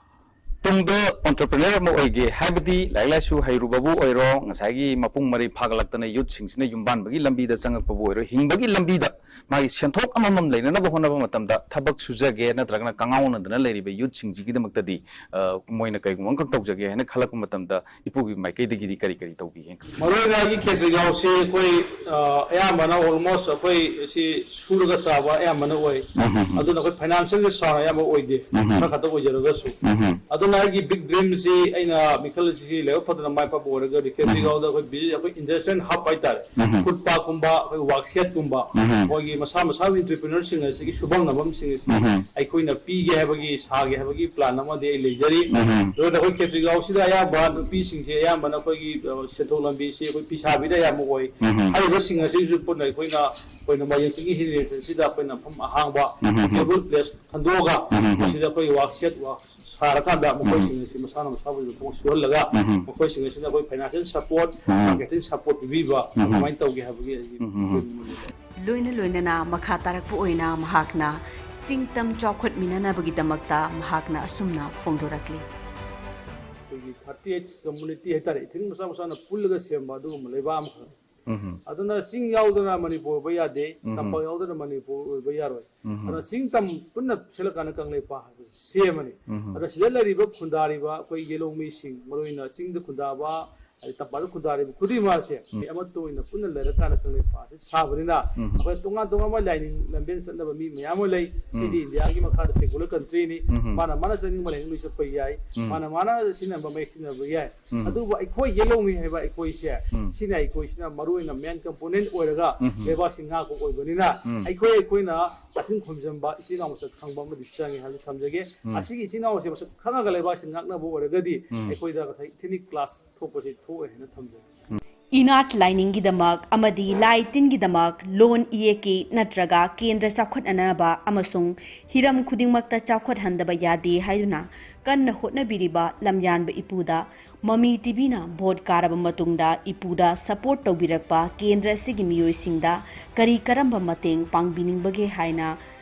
ꯇꯨꯡꯗ ꯑꯣꯟꯇꯔꯄ꯭ꯔꯤꯅꯔ ꯑꯃ ꯑꯣꯏꯒꯦ ꯍꯥꯏꯕꯗꯤ ꯂꯥꯏꯔꯤꯛ ꯂꯥꯏꯁꯨ ꯍꯩꯔꯨꯕꯕꯨ ꯑꯣꯏꯔꯣ, ꯉꯁꯥꯏꯒꯤ ꯃꯄꯨꯡ ꯃꯔꯩ ꯐꯥꯒꯠꯂꯛꯇꯅ ꯌꯨꯠꯁꯤꯡꯁꯤꯅ ꯌꯨꯝꯕꯥꯟꯕꯒꯤ ꯂꯝꯕꯤꯗ ꯆꯪꯉꯛꯄꯕꯨ ꯑꯣꯏꯔꯣ, ꯍꯤꯡꯕꯒꯤ ꯂꯝꯕꯤꯗ ꯃꯥꯒꯤ ꯁꯦꯟꯊꯣꯛ ꯑꯃꯃꯝ ꯂꯩꯅꯅꯕ ꯍꯣꯠꯅꯕ ꯃꯇꯝꯗ ꯊꯕꯛ ꯁꯨꯖꯒꯦ ꯅꯠꯇ꯭ꯔꯒꯅ ꯀꯉꯥꯎꯅꯗꯅ ꯂꯩꯔꯤꯕ ꯌꯨꯠꯁꯤꯡꯁꯤꯒꯤꯗꯃꯛꯇꯗꯤ, ꯑ, ꯃꯣꯏꯅ ꯀꯩꯒꯨꯝꯕ ꯑꯃꯈꯛ ꯇꯧꯖꯒꯦ ꯍꯥꯏꯅ ꯈꯜꯂꯛꯄ ꯃꯇꯝꯗ ꯏꯄꯨꯒꯤ ꯃꯥꯏꯀꯩꯗꯒꯤꯗꯤ ꯀꯔꯤ ꯀꯔꯤ ꯇꯧꯕꯤꯒꯦ? ꯃꯔꯨꯑꯣꯏꯅ ꯑꯩꯒꯤ ꯈꯦꯇ꯭ꯔꯤꯒꯥꯎꯁꯤ ꯑꯩꯈꯣꯏ, ꯑ, ꯑꯌꯥꯝꯕꯅ almost ꯑꯩꯈꯣꯏ ꯁꯤ ꯁꯨꯔꯒ ꯆꯥꯕ ꯑꯌꯥꯝꯕꯅ ꯑꯣꯏ꯫ ꯎꯝ, ꯎꯝ, ꯎꯝ꯫ ꯑꯗꯨꯅ ꯑꯩꯈꯣꯏ ꯐꯥꯏꯅꯥꯟꯁꯤꯌꯦꯜꯒꯤ ꯁꯥꯎꯟ ꯑꯌꯥꯝꯕ ꯑꯣꯏꯗꯦ, ꯎꯝ, ꯎꯝ꯫ ꯈꯔ ꯈꯛꯇ ꯑꯣꯏꯖꯔꯒꯁꯨ꯫ ꯎꯝ, ꯎꯝ꯫ ꯑꯗꯨꯅ ꯑꯩꯒꯤ ꯕꯤꯛ ꯗ꯭ꯔꯤꯝꯁꯤ ꯑꯩꯅ ꯃꯤꯈꯜ ꯑꯁꯤꯒꯤ ꯂꯥꯏꯕꯛ ꯐꯗꯅ ꯃꯥꯏ ꯄꯥꯛꯄ ꯑꯣꯏꯔꯒꯗꯤ ꯈꯦꯇ꯭ꯔꯤꯒꯥꯎꯗ ꯑꯩꯈꯣꯏ ꯕꯤ-, ꯑꯩꯈꯣꯏ ꯏꯟꯗꯁꯇ꯭ꯔꯤꯌꯦꯜ ꯍꯕ ꯍꯥꯏꯇꯥꯔꯦ, ꯎꯝ꯫ ꯐꯨꯠ ꯄꯥꯠꯀꯨꯝꯕ, ꯑꯩꯈꯣꯏ ꯋꯥꯔꯛꯁꯦꯠꯀꯨꯝꯕ, ꯎꯝ꯫ ꯑꯩꯈꯣꯏꯒꯤ ꯃꯁꯥ ꯃꯁꯥꯒꯤ ꯑꯣꯟꯇꯔꯄ꯭ꯔꯤꯅꯔꯁꯤꯡ ꯑꯁꯤꯒꯤ ꯁꯨꯐꯝ ꯅꯣꯝꯐꯝꯁꯤꯡ ꯑꯁꯤ ꯎꯝ꯫ ꯑꯩꯈꯣꯏꯅ ꯄꯤꯒꯦ ꯍꯥꯏꯕꯒꯤ, ꯁꯥꯒꯦ ꯍꯥꯏꯕꯒꯤ ꯄ꯭ꯂꯥꯟ ꯑꯃꯗꯤ ꯑꯩ ꯂꯩꯖꯔꯤ꯫ ꯎꯝ꯫ ꯑꯗꯨꯅ ꯑꯩꯈꯣꯏ ꯈꯦꯇ꯭ꯔꯤꯒꯥꯎꯁꯤꯗ ꯑꯌꯥꯝꯕ ꯅꯨꯄꯤꯁꯤꯡꯁꯦ ꯑꯌꯥꯝꯕꯅ ꯑꯩꯈꯣꯏꯒꯤ, ꯑ, ꯁꯦꯟꯊꯣꯛ ꯂꯝꯕꯤꯁꯤ ꯑꯩꯈꯣꯏ ꯐꯤ ꯁꯥꯕꯤꯗ ꯑꯌꯥꯝꯕ ꯑꯣꯏ꯫ ꯎꯝ꯫ ꯍꯥꯏꯔꯤꯕꯁꯤꯡ ꯑꯁꯤꯁꯨ ꯄꯨꯟꯅ ꯑꯩꯈꯣꯏꯅ, ꯑꯩꯈꯣꯏꯅ ꯃꯥꯂꯦꯝꯁꯤꯒꯤ ꯍꯤꯔꯦꯟꯁꯤꯗ ꯑꯩꯈꯣꯏꯅ ꯃꯐꯝ ꯑꯍꯥꯡꯕ, ꯎꯝ꯫ ꯁ꯭ꯌꯨꯇꯦꯕꯜ ꯄ꯭ꯂꯦꯁ ꯈꯟꯗꯣꯛꯑꯒ ꯎꯝ꯫ ꯃꯁꯤꯗ ꯑꯩꯈꯣꯏ ꯋꯥꯔꯛꯁꯦꯠ, ꯋꯥꯔꯛ ꯁꯥꯔꯀꯥꯟꯗ ꯃꯈꯣꯏꯁꯤꯡ ꯑꯁꯤ ꯃꯁꯥꯅ ꯃꯁꯥꯕꯨ ꯊꯕꯛ ꯁꯨꯍꯜꯂꯒ ꯎꯝ꯫ ꯃꯈꯣꯏꯁꯤꯡ ꯑꯁꯤꯅ ꯑꯩꯈꯣꯏ ꯐꯥꯏꯅꯥꯟꯁꯤꯌꯦꯜ ꯁꯄꯣꯔꯠ, ꯎꯝ꯫ ꯃꯥꯔꯀꯦꯇꯤꯡ ꯁꯄꯣꯔꯠ ꯄꯤꯕꯤꯕ ꯎꯝ꯫ ꯑꯗꯨꯃꯥꯏꯅ ꯇꯧꯒꯦ ꯍꯥꯏꯕꯒꯤ ꯑꯩꯒꯤ ꯎꯝ꯫ ꯋꯥꯈꯜꯂꯣꯟ ꯑꯃ ꯂꯩ꯫ ꯂꯣꯏꯅ ꯂꯣꯏꯅꯅ ꯃꯈꯥ ꯇꯥꯔꯛꯄ ꯑꯣꯏꯅ ꯃꯍꯥꯛꯅ ꯆꯤꯡꯇꯝ ꯆꯥꯎꯈꯠꯃꯤꯟꯅꯅꯕꯒꯤꯗꯃꯛꯇ ꯃꯍꯥꯛꯅ ꯑꯁꯨꯝꯅ ꯐꯣꯡꯗꯣꯔꯛꯂꯤ꯫ ꯑꯩꯈꯣꯏꯒꯤ ꯊꯥꯔꯇꯤ ꯑꯩꯠ ꯀꯝꯃ꯭ꯌꯨꯅꯤꯇꯤ ꯍꯥꯏꯇꯥꯔꯦ, ꯏꯊꯤꯜ ꯃꯆꯥ ꯃꯆꯥꯅ ꯄꯨꯜꯂꯒ ꯁꯦꯝꯕ ꯑꯗꯨꯒꯨꯝꯕ ꯂꯩꯕꯥꯛ ꯑꯃꯈꯛ꯫ ꯎꯝ꯫ ꯑꯗꯨꯅ ꯆꯤꯡ ꯌꯥꯎꯗꯅ ꯃꯅꯤꯄꯨꯔ ꯑꯣꯏꯕ ꯌꯥꯗꯦ, ꯎꯝ꯫ ꯇꯝꯄꯥꯛ ꯌꯥꯎꯗꯅ ꯃꯅꯤꯄꯨꯔ ꯑꯣꯏꯕ ꯌꯥꯔꯣꯏ꯫ ꯎꯝ꯫ ꯑꯗꯨꯅ ꯆꯤꯡ ꯇꯝ ꯄꯨꯟꯅ ꯁꯤꯜꯂꯀꯥꯟꯗ ꯀꯪꯂꯩꯄꯥꯛ ꯍꯥꯏꯕꯁꯤ ꯁꯦꯝꯃꯅꯤ꯫ ꯎꯝ꯫ ꯑꯗ ꯁꯤꯗ ꯂꯩꯔꯤꯕ ꯈꯨꯟꯗꯥꯔꯤꯕ ꯑꯩꯈꯣꯏ ꯌꯦꯂꯣꯡꯃꯤꯁꯤꯡ, ꯃꯔꯨꯑꯣꯏꯅ ꯆꯤꯡꯗ ꯈꯨꯟꯗꯥꯕ ꯍꯥꯏꯗꯤ ꯇꯝꯄꯥꯛꯇ ꯈꯨꯟꯗꯥꯔꯤꯕ ꯈꯨꯗꯤꯡꯃꯛ ꯑꯁꯦ ꯎꯝ꯫ ꯃꯤ ꯑꯃꯠꯇ ꯑꯣꯏꯅ ꯄꯨꯟꯅ ꯂꯩꯔꯀꯥꯟꯗ ꯀꯪꯂꯩꯄꯥꯛ ꯑꯁꯤ ꯁꯥꯕꯅꯤꯅ ꯎꯝ꯫ ꯑꯩꯈꯣꯏ ꯇꯣꯉꯥꯟ ꯇꯣꯉꯥꯟꯕ ꯂꯥꯏꯅꯤꯡ ꯂꯝꯕꯦꯟ ꯆꯠꯅꯕ ꯃꯤ ꯃꯌꯥꯝ ꯑꯃ ꯂꯩ꯫ ꯎꯝ꯫ ꯁꯤꯗꯤ ꯏꯟꯗꯤꯌꯥꯒꯤ ꯃꯈꯥꯗ secular countryꯅꯤ꯫ ꯎꯝ꯫ ꯃꯥꯅ ꯃꯥꯅ ꯆꯠꯅꯤꯡꯕ ꯂꯥꯏꯅꯤꯡ ꯂꯣꯏ ꯆꯠꯄ ꯌꯥꯏ꯫ ꯎꯝ꯫ ꯃꯥꯅ ꯃꯥꯅ ꯁꯤꯖꯤꯟꯅꯕ ꯃꯌꯦꯛ ꯁꯤꯖꯤꯟꯅꯕ ꯌꯥꯏ꯫ ꯎꯝ꯫ ꯑꯗꯨꯕꯨ ꯑꯩꯈꯣꯏ ꯌꯦꯂꯧꯃꯤ ꯍꯥꯏꯕ ꯑꯩꯈꯣꯏꯁꯦ ꯎꯝ꯫ ꯁꯤꯅ ꯑꯩꯈꯣꯏꯁꯤꯅ ꯃꯔꯨꯑꯣꯏꯅ main component ꯑꯣꯏꯔꯒ ꯎꯝ꯫ ꯂꯩꯕꯥꯛꯁꯤ ꯉꯥꯛꯄ ꯑꯣꯏꯕꯅꯤꯅ ꯎꯝ꯫ ꯑꯩꯈꯣꯏ ꯑꯩꯈꯣꯏꯅ ꯑꯁꯤꯡ ꯈꯣꯝꯖꯤꯟꯕ ꯏꯆꯤꯜ ꯏꯅꯥꯎ ꯃꯁꯛ ꯈꯪꯕ ꯑꯃꯗꯤ ꯆꯪꯉꯤ ꯍꯥꯏꯕꯁꯤ ꯊꯝꯖꯒꯦ꯫ ꯎꯝ꯫ ꯑꯁꯤꯒꯤ ꯏꯆꯤꯜ ꯏꯅꯥꯎꯁꯦ ꯃꯁꯛ ꯈꯪꯉꯒ ꯂꯩꯕꯥꯛꯁꯤ ꯉꯥꯛꯅꯕ ꯑꯣꯏꯔꯒꯗꯤ ꯎꯝ꯫ ꯑꯩꯈꯣꯏꯗ ꯉꯁꯥꯏ ethnic clash ꯊꯣꯛꯄꯁꯤ ꯊꯣꯛꯑꯣꯏ ꯍꯥꯏꯅ ꯊꯝꯖꯒꯦ꯫ ꯏꯅꯥꯠ ꯂꯥꯏꯅꯤꯡꯒꯤꯗꯃꯛ ꯑꯃꯗꯤ ꯂꯥꯏ ꯇꯤꯟꯒꯤꯗꯃꯛ ꯂꯣꯟ ꯏꯌꯦꯛꯀꯤ ꯅꯠꯇ꯭ꯔꯒ ꯀꯦꯟꯗ꯭ꯔ ꯆꯥꯎꯈꯠꯅꯅꯕ ꯑꯃꯁꯨꯡ ꯍꯤꯔꯝ ꯈꯨꯗꯤꯡꯃꯛꯇ ꯆꯥꯎꯈꯠꯍꯟꯗꯕ ꯌꯥꯗꯦ ꯍꯥꯏꯗꯨꯅ ꯀꯟꯅ ꯍꯣꯠꯅꯕꯤꯔꯤꯕ ꯂꯝꯌꯥꯟꯕ ꯏꯄꯨꯗ ꯃꯃꯤ ꯇꯤꯚꯤꯅ ꯚꯣꯠ ꯀꯥꯔꯕ ꯃꯇꯨꯡꯗ ꯏꯄꯨꯗ support ꯇꯧꯕꯤꯔꯛꯄ ꯀꯦꯟꯗ꯭ꯔ ꯑꯁꯤꯒꯤ ꯃꯤꯑꯣꯏꯁꯤꯡꯗ ꯀꯔꯤ ꯀꯔꯝꯕ ꯃꯇꯦꯡ ꯄꯥꯡꯕꯤꯅꯤꯡꯕꯒꯦ ꯍꯥꯏꯅ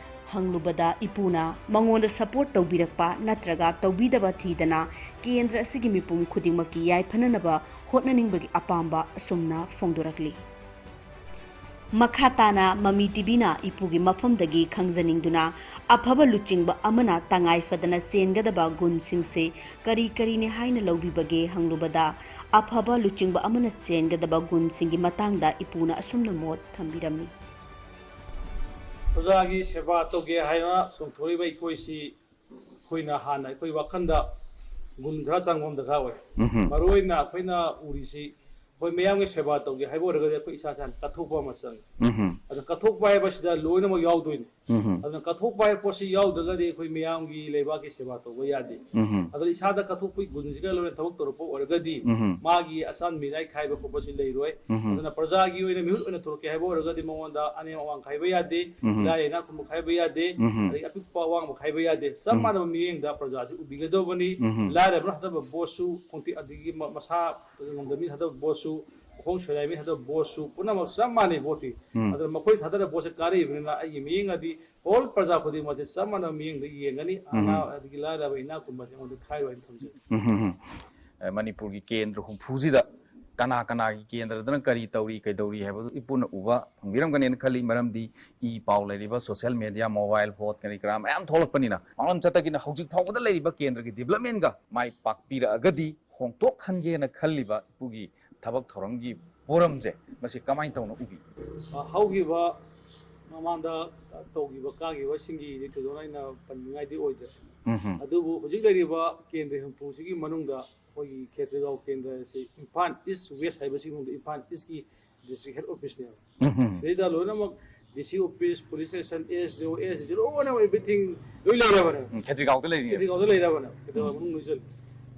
ꯍꯪꯂꯨꯕꯗ ꯏꯄꯨꯅ ꯃꯉꯣꯟꯗ support ꯇꯧꯕꯤꯔꯛꯄ ꯅꯠꯇ꯭ꯔꯒ ꯇꯧꯕꯤꯗꯕ ꯊꯤꯗꯅ ꯀꯦꯟꯗ꯭ꯔ ꯑꯁꯤꯒꯤ ꯃꯤꯄꯨꯝ ꯈꯨꯗꯤꯡꯃꯛꯀꯤ ꯌꯥꯏꯐꯅꯅꯕ ꯍꯣꯠꯅꯅꯤꯡꯕꯒꯤ ꯑꯄꯥꯝꯕ ꯑꯁꯨꯝꯅ ꯐꯣꯡꯗꯣꯔꯛꯂꯤ꯫ ꯃꯈꯥ ꯇꯥꯅ ꯃꯃꯤ ꯇꯤꯚꯤꯅ ꯏꯄꯨꯒꯤ ꯃꯐꯝꯗꯒꯤ ꯈꯪꯖꯅꯤꯡꯗꯨꯅ ꯑꯐꯕ ꯂꯨꯆꯤꯡꯕ ꯑꯃꯅ ꯇꯉꯥꯏ ꯐꯗꯅ ꯆꯦꯟꯒꯗꯕ ꯒꯨꯟꯁꯤꯡꯁꯦ ꯀꯔꯤ ꯀꯔꯤꯅꯤ ꯍꯥꯏꯅ ꯂꯧꯕꯤꯕꯒꯦ ꯍꯪꯂꯨꯕꯗ ꯑꯐꯕ ꯂꯨꯆꯤꯡꯕ ꯑꯃꯅ ꯆꯦꯟꯒꯗꯕ ꯒꯨꯟꯁꯤꯡꯒꯤ ꯃꯇꯥꯡꯗ ꯏꯄꯨꯅ ꯑꯁꯨꯝꯅ ꯃꯣꯠ ꯊꯝꯕꯤꯔꯝꯃꯤ꯫ ꯄ꯭ꯔꯖꯥꯒꯤ ꯁꯦꯕꯥ ꯇꯧꯒꯦ ꯍꯥꯏꯅ ꯆꯣꯡꯊꯣꯛꯏꯕ ꯑꯩꯈꯣꯏꯁꯤ ꯑꯩꯈꯣꯏꯅ ꯍꯥꯟꯅ ꯑꯩꯈꯣꯏ ꯋꯥꯈꯜꯗ ꯒꯨꯟ ꯈꯔ ꯆꯪꯕ ꯑꯃ ꯗꯔꯀꯥꯔ ꯑꯣꯏ꯫ ꯎꯝꯍꯨꯝ꯫ ꯃꯔꯨꯑꯣꯏꯅ ꯑꯩꯈꯣꯏꯅ ꯎꯔꯤꯁꯤ ꯑꯩꯈꯣꯏ ꯃꯌꯥꯝꯒꯤ ꯁꯦꯕꯥ ꯇꯧꯒꯦ ꯍꯥꯏꯕ ꯑꯣꯏꯔꯒꯗꯤ ꯑꯩꯈꯣꯏ ꯏꯁꯥꯁꯦ ꯍꯥꯟꯅ ꯀꯠꯊꯣꯛꯄ ꯑꯃ ꯆꯪꯉꯤ꯫ ꯎꯝꯍꯨꯝ꯫ ꯑꯗꯨꯅ ꯀꯠꯊꯣꯛꯄ ꯍꯥꯏꯕꯁꯤꯗ ꯂꯣꯏꯅꯃꯛ ꯌꯥꯎꯗꯣꯏꯅꯤ꯫ ꯎꯝꯍꯨꯝ꯫ ꯑꯗꯨꯅ ꯀꯠꯊꯣꯛꯄ ꯍꯥꯏꯕ ꯄꯣꯠꯁꯤ ꯌꯥꯎꯗ꯭ꯔꯒꯗꯤ ꯑꯩꯈꯣꯏ ꯃꯌꯥꯝꯒꯤ ꯂꯩꯕꯥꯛꯀꯤ ꯁꯦꯕꯥ ꯇꯧꯕ ꯌꯥꯗꯦ꯫ ꯎꯝꯍꯨꯝ꯫ ꯑꯗꯨꯅ ꯏꯁꯥꯗ ꯀꯠꯊꯣꯛꯄꯒꯤ ꯒꯨꯟꯁꯤꯒ ꯂꯣꯏꯅ ꯊꯕꯛ ꯇꯧꯔꯛꯄ ꯑꯣꯏꯔꯒꯗꯤ ꯎꯝꯍꯨꯝ꯫ ꯃꯥꯒꯤ ꯑꯆꯥꯟ ꯃꯤꯅꯥꯏ ꯈꯥꯏꯕ ꯈꯣꯠꯄꯁꯤ ꯂꯩꯔꯣꯏ꯫ ꯎꯝꯍꯨꯝ꯫ ꯑꯗꯨꯅ ꯄ꯭ꯔꯖꯥꯒꯤ ꯑꯣꯏꯅ ꯃꯤꯍꯨꯠ ꯑꯣꯏꯅ ꯊꯣꯛꯂꯛꯀꯦ ꯍꯥꯏꯕ ꯑꯣꯏꯔꯒꯗꯤ ꯃꯉꯣꯟꯗ ꯑꯅꯦꯝ ꯑꯋꯥꯡ ꯈꯥꯏꯕ ꯌꯥꯗꯦ, ꯎꯝꯍꯨꯝ꯫ ꯂꯥꯏꯔ ꯏꯅꯥꯛ ꯈꯨꯟꯕ ꯈꯥꯏꯕ ꯌꯥꯗꯦ, ꯎꯝꯍꯨꯝ꯫ ꯑꯗꯒꯤ ꯑꯄꯤꯛꯄ ꯑꯋꯥꯡꯕ ꯈꯥꯏꯕ ꯌꯥꯗꯦ꯫ ꯆꯞ ꯎꯝ꯫ ꯃꯥꯟꯅꯕ ꯃꯤꯠꯌꯦꯡꯗ ꯄ꯭ꯔꯖꯥꯁꯤ ꯎꯕꯤꯒꯗꯧꯕꯅꯤ꯫ ꯎꯝꯍꯨꯝ꯫ ꯂꯥꯏꯔꯕꯅ ꯍꯟꯊꯕ ꯚꯣꯠꯁꯨ ꯈꯣꯡꯇꯤ-, ꯑꯗꯒꯤ ꯃ-, ꯃꯁꯥ ꯉꯝꯗꯕ ꯃꯤ ꯊꯥꯗꯕ ꯚꯣꯠꯁꯨ, ꯃꯈꯣꯡ ꯁꯣꯏꯅꯥꯏꯕ ꯃꯤ ꯊꯥꯗꯕ ꯚꯣꯠꯁꯨ ꯄꯨꯝꯅꯃꯛ ꯆꯞ ꯃꯥꯟꯅꯩ ꯚꯣꯠꯇꯤ꯫ ꯎꯝ꯫ ꯑꯗꯨꯅ ꯃꯈꯣꯏ ꯊꯥꯗꯔꯕ ꯚꯣꯠꯁꯦ ꯀꯥꯔꯛꯏꯕꯅꯤꯅ ꯑꯩꯒꯤ ꯃꯤꯠꯌꯦꯡꯗꯗꯤ whole ꯄ꯭ꯔꯖꯥ ꯈꯨꯗꯤꯡꯃꯛꯁꯦ ꯆꯞ ꯃꯥꯟꯅꯕ ꯃꯤꯠꯌꯦꯡꯗ ꯌꯦꯡꯒꯅꯤ꯫ ꯎꯝ꯫ ꯑꯅꯥ-, ꯑꯗꯒꯤ ꯂꯥꯏꯔꯕ ꯏꯅꯥꯛ ꯈꯨꯟꯕꯁꯦ ꯑꯩꯉꯣꯟꯗ ꯈꯥꯏꯔꯣꯏ ꯍꯥꯏꯅ ꯊꯝꯖꯒꯦ꯫ ꯎꯝ, ꯎꯝ, ꯎꯝ꯫ ꯑꯦ, ꯃꯅꯤꯄꯨꯔꯒꯤ ꯀꯦꯟꯗ꯭ꯔ ꯍꯨꯝꯐꯨꯁꯤꯗ ꯀꯅꯥ ꯀꯅꯥꯒꯤ ꯀꯦꯟꯗ꯭ꯔꯗꯅ ꯀꯔꯤ ꯇꯧꯔꯤ, ꯀꯩꯗꯧꯔꯤ ꯍꯥꯏꯕꯗꯨ ꯏꯄꯨꯅ ꯎꯕ ꯐꯪꯕꯤꯔꯝꯒꯅꯦꯅ ꯈꯜꯂꯤ꯫ ꯃꯔꯝꯗꯤ ꯏ ꯄꯥꯎ ꯂꯩꯔꯤꯕ social media, mobile phone, ꯀꯔꯤ ꯀꯔꯥ ꯃꯌꯥꯝ ꯊꯣꯛꯂꯛꯄꯅꯤꯅ, ꯃꯥꯡꯂꯣꯝ ꯆꯠꯇꯒꯤꯅ ꯍꯧꯖꯤꯛ ꯐꯥꯎꯕꯗ ꯂꯩꯔꯤꯕ ꯀꯦꯟꯗ꯭ꯔꯒꯤ developmentꯒ ꯃꯥꯏ ꯄꯥꯛꯄꯤꯔꯛꯑꯒꯗꯤ ꯍꯣꯡꯗꯣꯛꯍꯟꯒꯦꯅ ꯈꯜꯂꯤꯕ ꯏꯄꯨꯒꯤ ꯊꯕꯛ ꯊꯧꯔꯝꯒꯤ ꯄꯣꯔꯝꯁꯦ ꯃꯁꯤ ꯀꯃꯥꯏꯅ ꯇꯧꯅ ꯎꯕꯤ? ꯑ, ꯍꯧꯈꯤꯕ ꯃꯃꯥꯡꯗ ꯇꯧꯈꯤꯕ ꯀꯥꯈꯤꯕꯁꯤꯡꯒꯤꯗꯤ ꯊꯣꯏꯗꯣꯛꯅ ꯑꯩꯅ ꯄꯟꯅꯤꯡꯉꯥꯏꯗꯤ ꯑꯣꯏꯗ꯭ꯔꯦ꯫ ꯎꯝ ꯍꯝ. ꯑꯗꯨꯕꯨ ꯍꯧꯖꯤꯛ ꯂꯩꯔꯤꯕ ꯀꯦꯟꯗ꯭ꯔ ꯍꯨꯝꯐꯨꯁꯤꯒꯤ ꯃꯅꯨꯡꯗ ꯑꯩꯈꯣꯏꯒꯤ ꯈꯦꯇ꯭ꯔꯤꯒꯥꯎ ꯀꯦꯟꯗ꯭ꯔ ꯑꯁꯤ ꯏꯝꯐꯥꯜ ꯏꯁ ꯋꯦꯁ ꯍꯥꯏꯕꯁꯤꯒꯤ ꯃꯅꯨꯡꯗ ꯏꯝꯐꯥꯜ ꯏꯁꯀꯤ ꯗꯤꯁꯇ꯭ꯔꯤꯛ ꯍꯦꯗ ꯑꯣꯐꯤꯁꯅꯦꯕ꯫ ꯎꯝ ꯍꯝ. ꯁꯤꯗꯩꯗ ꯂꯣꯏꯅꯃꯛ ꯗꯤ ꯁꯤ office, police station, S D ꯑꯣ, ꯑꯦꯁ ꯗꯤ ꯁꯤ, ꯂꯣꯏꯅꯃꯛ ꯑꯦꯚ꯭ꯔꯤꯊꯤꯡ ꯂꯣꯏ ꯂꯩꯔꯕꯅꯦꯕ꯫ ꯎꯝ, ꯈꯦꯇ꯭ꯔꯤꯒꯥꯎꯗ ꯂꯩꯔꯤꯅꯦꯕ. ꯈꯦꯇ꯭ꯔꯤꯒꯥꯎꯗ ꯂꯩꯔꯕꯅꯦꯕ, ꯈꯦꯇ꯭ꯔꯤꯒꯥꯎ ꯃꯅꯨꯡ ꯂꯣꯏꯁꯤꯜꯂꯤ꯫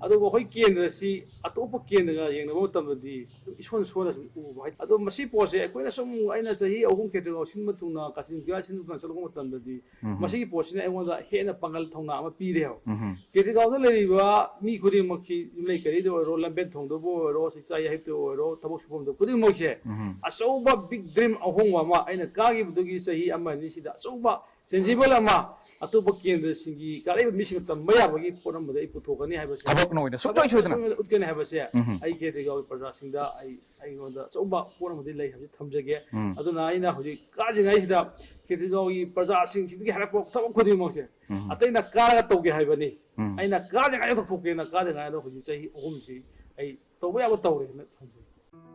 ꯑꯗꯨꯕꯨ ꯑꯩꯈꯣꯏ ꯀꯦꯟꯗ꯭ꯔꯁꯤ ꯑꯇꯣꯞꯄ ꯀꯦꯟꯗ꯭ꯔꯒ ꯌꯦꯡꯅꯕ ꯃꯇꯝꯗꯗꯤ ꯑꯗꯨꯝ ꯏꯁꯣꯟ ꯁꯣꯟꯅ ꯁꯨꯝ ꯎꯕ ꯍꯥꯏ꯫ ꯑꯗꯣ ꯃꯁꯤ ꯄꯣꯠꯁꯦ ꯑꯩꯈꯣꯏꯅ ꯁꯨꯝ, ꯑꯩꯅ ꯆꯍꯤ ꯑꯍꯨꯝ ꯈꯦꯇ꯭ꯔꯤꯒꯥꯎ ꯁꯤꯟꯕ ꯊꯨꯡꯅ, ꯀꯥꯆꯤꯟ ꯀꯣꯌꯥ ꯁꯤꯟꯕ ꯊꯨꯡꯅ ꯆꯠꯂꯛꯄ ꯃꯇꯝꯗꯗꯤ, ꯎꯝ. ꯃꯁꯤꯒꯤ ꯄꯣꯠꯁꯤꯅ ꯑꯩꯉꯣꯟꯗ ꯍꯦꯟꯅ ꯄꯥꯡꯒꯜ ꯊꯧꯅꯥ ꯑꯃ ꯄꯤꯔꯦꯕ꯫ ꯎꯝ. ꯈꯦꯇ꯭ꯔꯤꯒꯥꯎꯗ ꯂꯩꯔꯤꯕ ꯃꯤ ꯈꯨꯗꯤꯡꯃꯛꯁꯤ, ꯌꯨꯝꯂꯩ ꯀꯔꯤꯗ ꯑꯣꯏꯔꯣ, ꯂꯝꯕꯦꯟ ꯊꯣꯡꯗꯕꯨ ꯑꯣꯏꯔꯣ, ꯁꯤꯆꯥꯏ ꯍꯥꯏꯕꯗ ꯑꯣꯏꯔꯣ, ꯊꯕꯛ ꯁꯨꯐꯝꯗ ꯈꯨꯗꯤꯡꯃꯛꯁꯦ ꯎꯝ. ꯑꯆꯧꯕ ꯕꯤꯛ ꯗ꯭ꯔꯤꯝ ꯑꯍꯣꯡꯕ ꯑꯃ, ꯑꯩꯅ ꯀꯥꯈꯤꯕꯗꯨꯒꯤ ꯆꯍꯤ ꯑꯃ ꯑꯅꯤꯁꯤꯗ ꯑꯆꯧꯕ ꯇꯦꯟꯖꯤꯕꯜ ꯑꯃ ꯑꯇꯣꯞꯄ ꯀꯦꯟꯗ꯭ꯔꯁꯤꯡꯒꯤ ꯀꯥꯔꯛꯏꯕ ꯃꯤꯁꯤꯡꯅ ꯇꯝꯕ ꯌꯥꯕꯒꯤ ꯄꯣꯠ ꯑꯃꯗ ꯑꯩ ꯄꯨꯊꯣꯛꯀꯅꯤ ꯍꯥꯏꯕꯁꯦ ꯊꯕꯛꯅ ꯑꯣꯏꯅ ꯁꯨꯡꯁꯣꯏ ꯁꯣꯏꯗꯅ. ꯁꯣꯏꯗꯅ ꯎꯠꯀꯅꯤ ꯍꯥꯏꯕꯁꯦ ꯎꯝ. ꯑꯩ ꯈꯦꯇ꯭ꯔꯤꯒꯥꯎꯒꯤ ꯄ꯭ꯔꯖꯥꯁꯤꯡꯗ ꯑꯩ, ꯑꯩꯉꯣꯟꯗ ꯑꯆꯧꯕ ꯄꯣꯠ ꯑꯃꯗꯤ ꯂꯩ ꯍꯥꯏꯕꯁꯤ ꯊꯝꯖꯒꯦ꯫ ꯎꯝ. ꯑꯗꯨꯅ ꯑꯩꯅ ꯍꯧꯖꯤꯛ ꯀꯥꯗ꯭ꯔꯤꯉꯩꯁꯤꯗ ꯈꯦꯇ꯭ꯔꯤꯒꯥꯎꯒꯤ ꯄ꯭ꯔꯖꯥꯁꯤꯡꯁꯤꯗꯒꯤ ꯍꯥꯏꯔꯛꯄ ꯊꯕꯛ ꯈꯨꯗꯤꯡꯃꯛꯁꯦ ꯎꯝ. ꯑꯇꯩꯅ ꯀꯥꯔꯒ ꯇꯧꯒꯦ ꯍꯥꯏꯕꯅꯤ꯫ ꯎꯝ. ꯑꯩꯅ ꯀꯥꯗ꯭ꯔꯤꯉꯩꯗ ꯇꯧꯊꯣꯛꯀꯦꯅ ꯀꯥꯗ꯭ꯔꯤꯉꯩꯗ ꯍꯧꯖꯤꯛ ꯆꯍꯤ ꯑꯍꯨꯝꯁꯤ ꯑꯩ ꯇꯧꯕ ꯌꯥꯕ ꯇꯧꯔꯦꯅ ꯊꯝꯖꯒꯦ꯫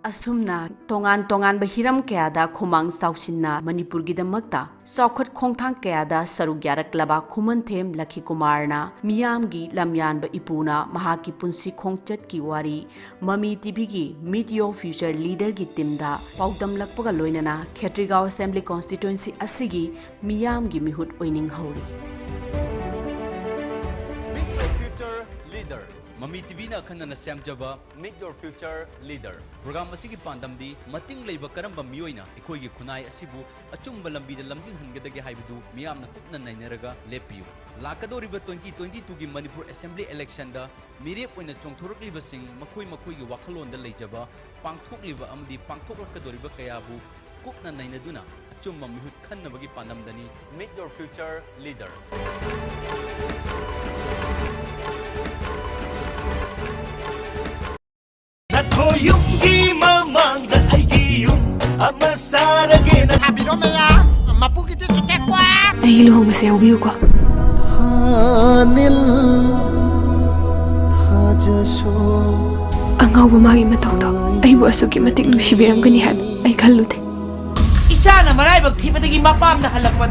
ꯑꯁꯨꯝꯅ ꯇꯣꯉꯥꯟ ꯇꯣꯉꯥꯟꯕ ꯍꯤꯔꯝ ꯀꯌꯥꯗ ꯈꯨꯃꯥꯡ ꯆꯥꯎꯁꯤꯟꯅ ꯃꯅꯤꯄꯨꯔꯒꯤꯗꯃꯛꯇ ꯆꯥꯎꯈꯠ ꯈꯣꯡꯊꯥꯡ ꯀꯌꯥꯗ ꯁꯔꯨꯛ ꯌꯥꯔꯛꯂꯕ ꯈꯨꯃꯟꯊꯦꯝ ꯂꯈꯤꯀꯨꯃꯥꯔꯅ ꯃꯤꯌꯥꯝꯒꯤ ꯂꯝꯌꯥꯟꯕ ꯏꯄꯨꯅ ꯃꯍꯥꯛꯀꯤ ꯄꯨꯟꯁꯤ ꯈꯣꯡꯆꯠꯀꯤ ꯋꯥꯔꯤ ꯃꯃꯤ ꯇꯤꯚꯤꯒꯤ Meet Your Future Leaderꯒꯤ ꯇꯤꯝꯗ ꯄꯥꯎꯗꯝꯂꯛꯄꯒ ꯂꯣꯏꯅꯅ ꯈꯦꯇ꯭ꯔꯤꯒꯥꯎ ꯑꯦꯁꯦꯝꯕ꯭ꯂꯤ ꯀꯣꯟꯁꯇꯤꯇ꯭ꯋꯦꯟꯁꯤ ꯑꯁꯤꯒꯤ ꯃꯤꯌꯥꯝꯒꯤ ꯃꯤꯍꯨꯠ ꯑꯣꯏꯅꯤꯡꯍꯧꯔꯤ꯫ Meet Your Future Leader. ꯃꯃꯤ ꯇꯤꯚꯤꯅ ꯑꯈꯟꯅꯅ ꯁꯦꯝꯖꯕ Meet Your Future Leader. Programme ꯑꯁꯤꯒꯤ ꯄꯥꯟꯗꯝꯗꯤ ꯃꯇꯤꯡ ꯂꯩꯕ ꯀꯔꯝꯕ ꯃꯤꯑꯣꯏꯅ ꯑꯩꯈꯣꯏꯒꯤ ꯈꯨꯟꯅꯥꯏ ꯑꯁꯤꯕꯨ ꯑꯆꯨꯝꯕ ꯂꯝꯕꯤꯗ ꯂꯝꯖꯤꯡꯍꯟꯒꯗꯒꯦ ꯍꯥꯏꯕꯗꯨ ꯃꯤꯌꯥꯝꯅ ꯀꯨꯞꯅ ꯅꯩꯅꯔꯒ ꯂꯦꯞꯄꯤꯌꯨ꯫ ꯂꯥꯛꯀꯗꯧꯔꯤꯕ twenty twenty twoꯒꯤ ꯃꯅꯤꯄꯨꯔ ꯑꯦꯁꯦꯝꯕ꯭ꯂꯤ ꯏꯂꯦꯛꯁꯟꯗ ꯃꯤꯔꯦꯞ ꯑꯣꯏꯅ ꯆꯣꯡꯊꯣꯔꯛꯂꯤꯕꯁꯤꯡ ꯃꯈꯣꯏ ꯃꯈꯣꯏꯒꯤ ꯋꯥꯈꯜꯂꯣꯟꯗ ꯂꯩꯖꯕ ꯄꯥꯡꯊꯣꯛꯂꯤꯕ ꯑꯃꯗꯤ ꯄꯥꯡꯊꯣꯛꯂꯛꯀꯗꯧꯔꯤꯕ ꯀꯌꯥꯕꯨ ꯀꯨꯞꯅ ꯅꯩꯅꯗꯨꯅ ꯑꯆꯨꯝꯕ ꯃꯤꯍꯨꯠ ꯈꯟꯅꯕꯒꯤ ꯄꯥꯟꯗꯝꯗꯅꯤ Meet Your Future Leader. ꯅꯊꯣꯏ ꯌꯨꯝꯒꯤ ꯃꯃꯥꯡꯗ ꯑꯩꯒꯤ ꯌꯨꯝ ꯑꯃ ꯁꯥꯔꯒꯦꯅ꯫ ꯊꯥꯕꯤꯔꯣ ꯃꯌꯥ, ꯃꯄꯨꯒꯤꯗꯤ ꯆꯨꯇꯦꯛꯄ꯫ ꯑꯩ ꯂꯨꯍꯣꯡꯕꯁꯦ ꯌꯥꯎꯕꯤꯌꯨꯀꯣ꯫ ꯊꯥꯅꯤꯜ ꯊꯥꯖ ꯑꯉꯥꯎꯕ ꯃꯥꯒꯤ ꯃꯇꯧꯗꯣ ꯑꯩꯕꯨ ꯑꯁꯨꯛꯀꯤ ꯃꯇꯤꯛ ꯅꯨꯡꯁꯤꯕꯤꯔꯝꯒꯅꯤ ꯍꯥꯏꯕ ꯑꯩ ꯈꯜꯂꯨꯗꯦ꯫ ꯏꯆꯥꯅ ꯃꯔꯥꯏꯕꯛ ꯊꯤꯕꯗꯒꯤ ꯃꯄꯥꯝꯗ ꯍꯜꯂꯛꯄꯗ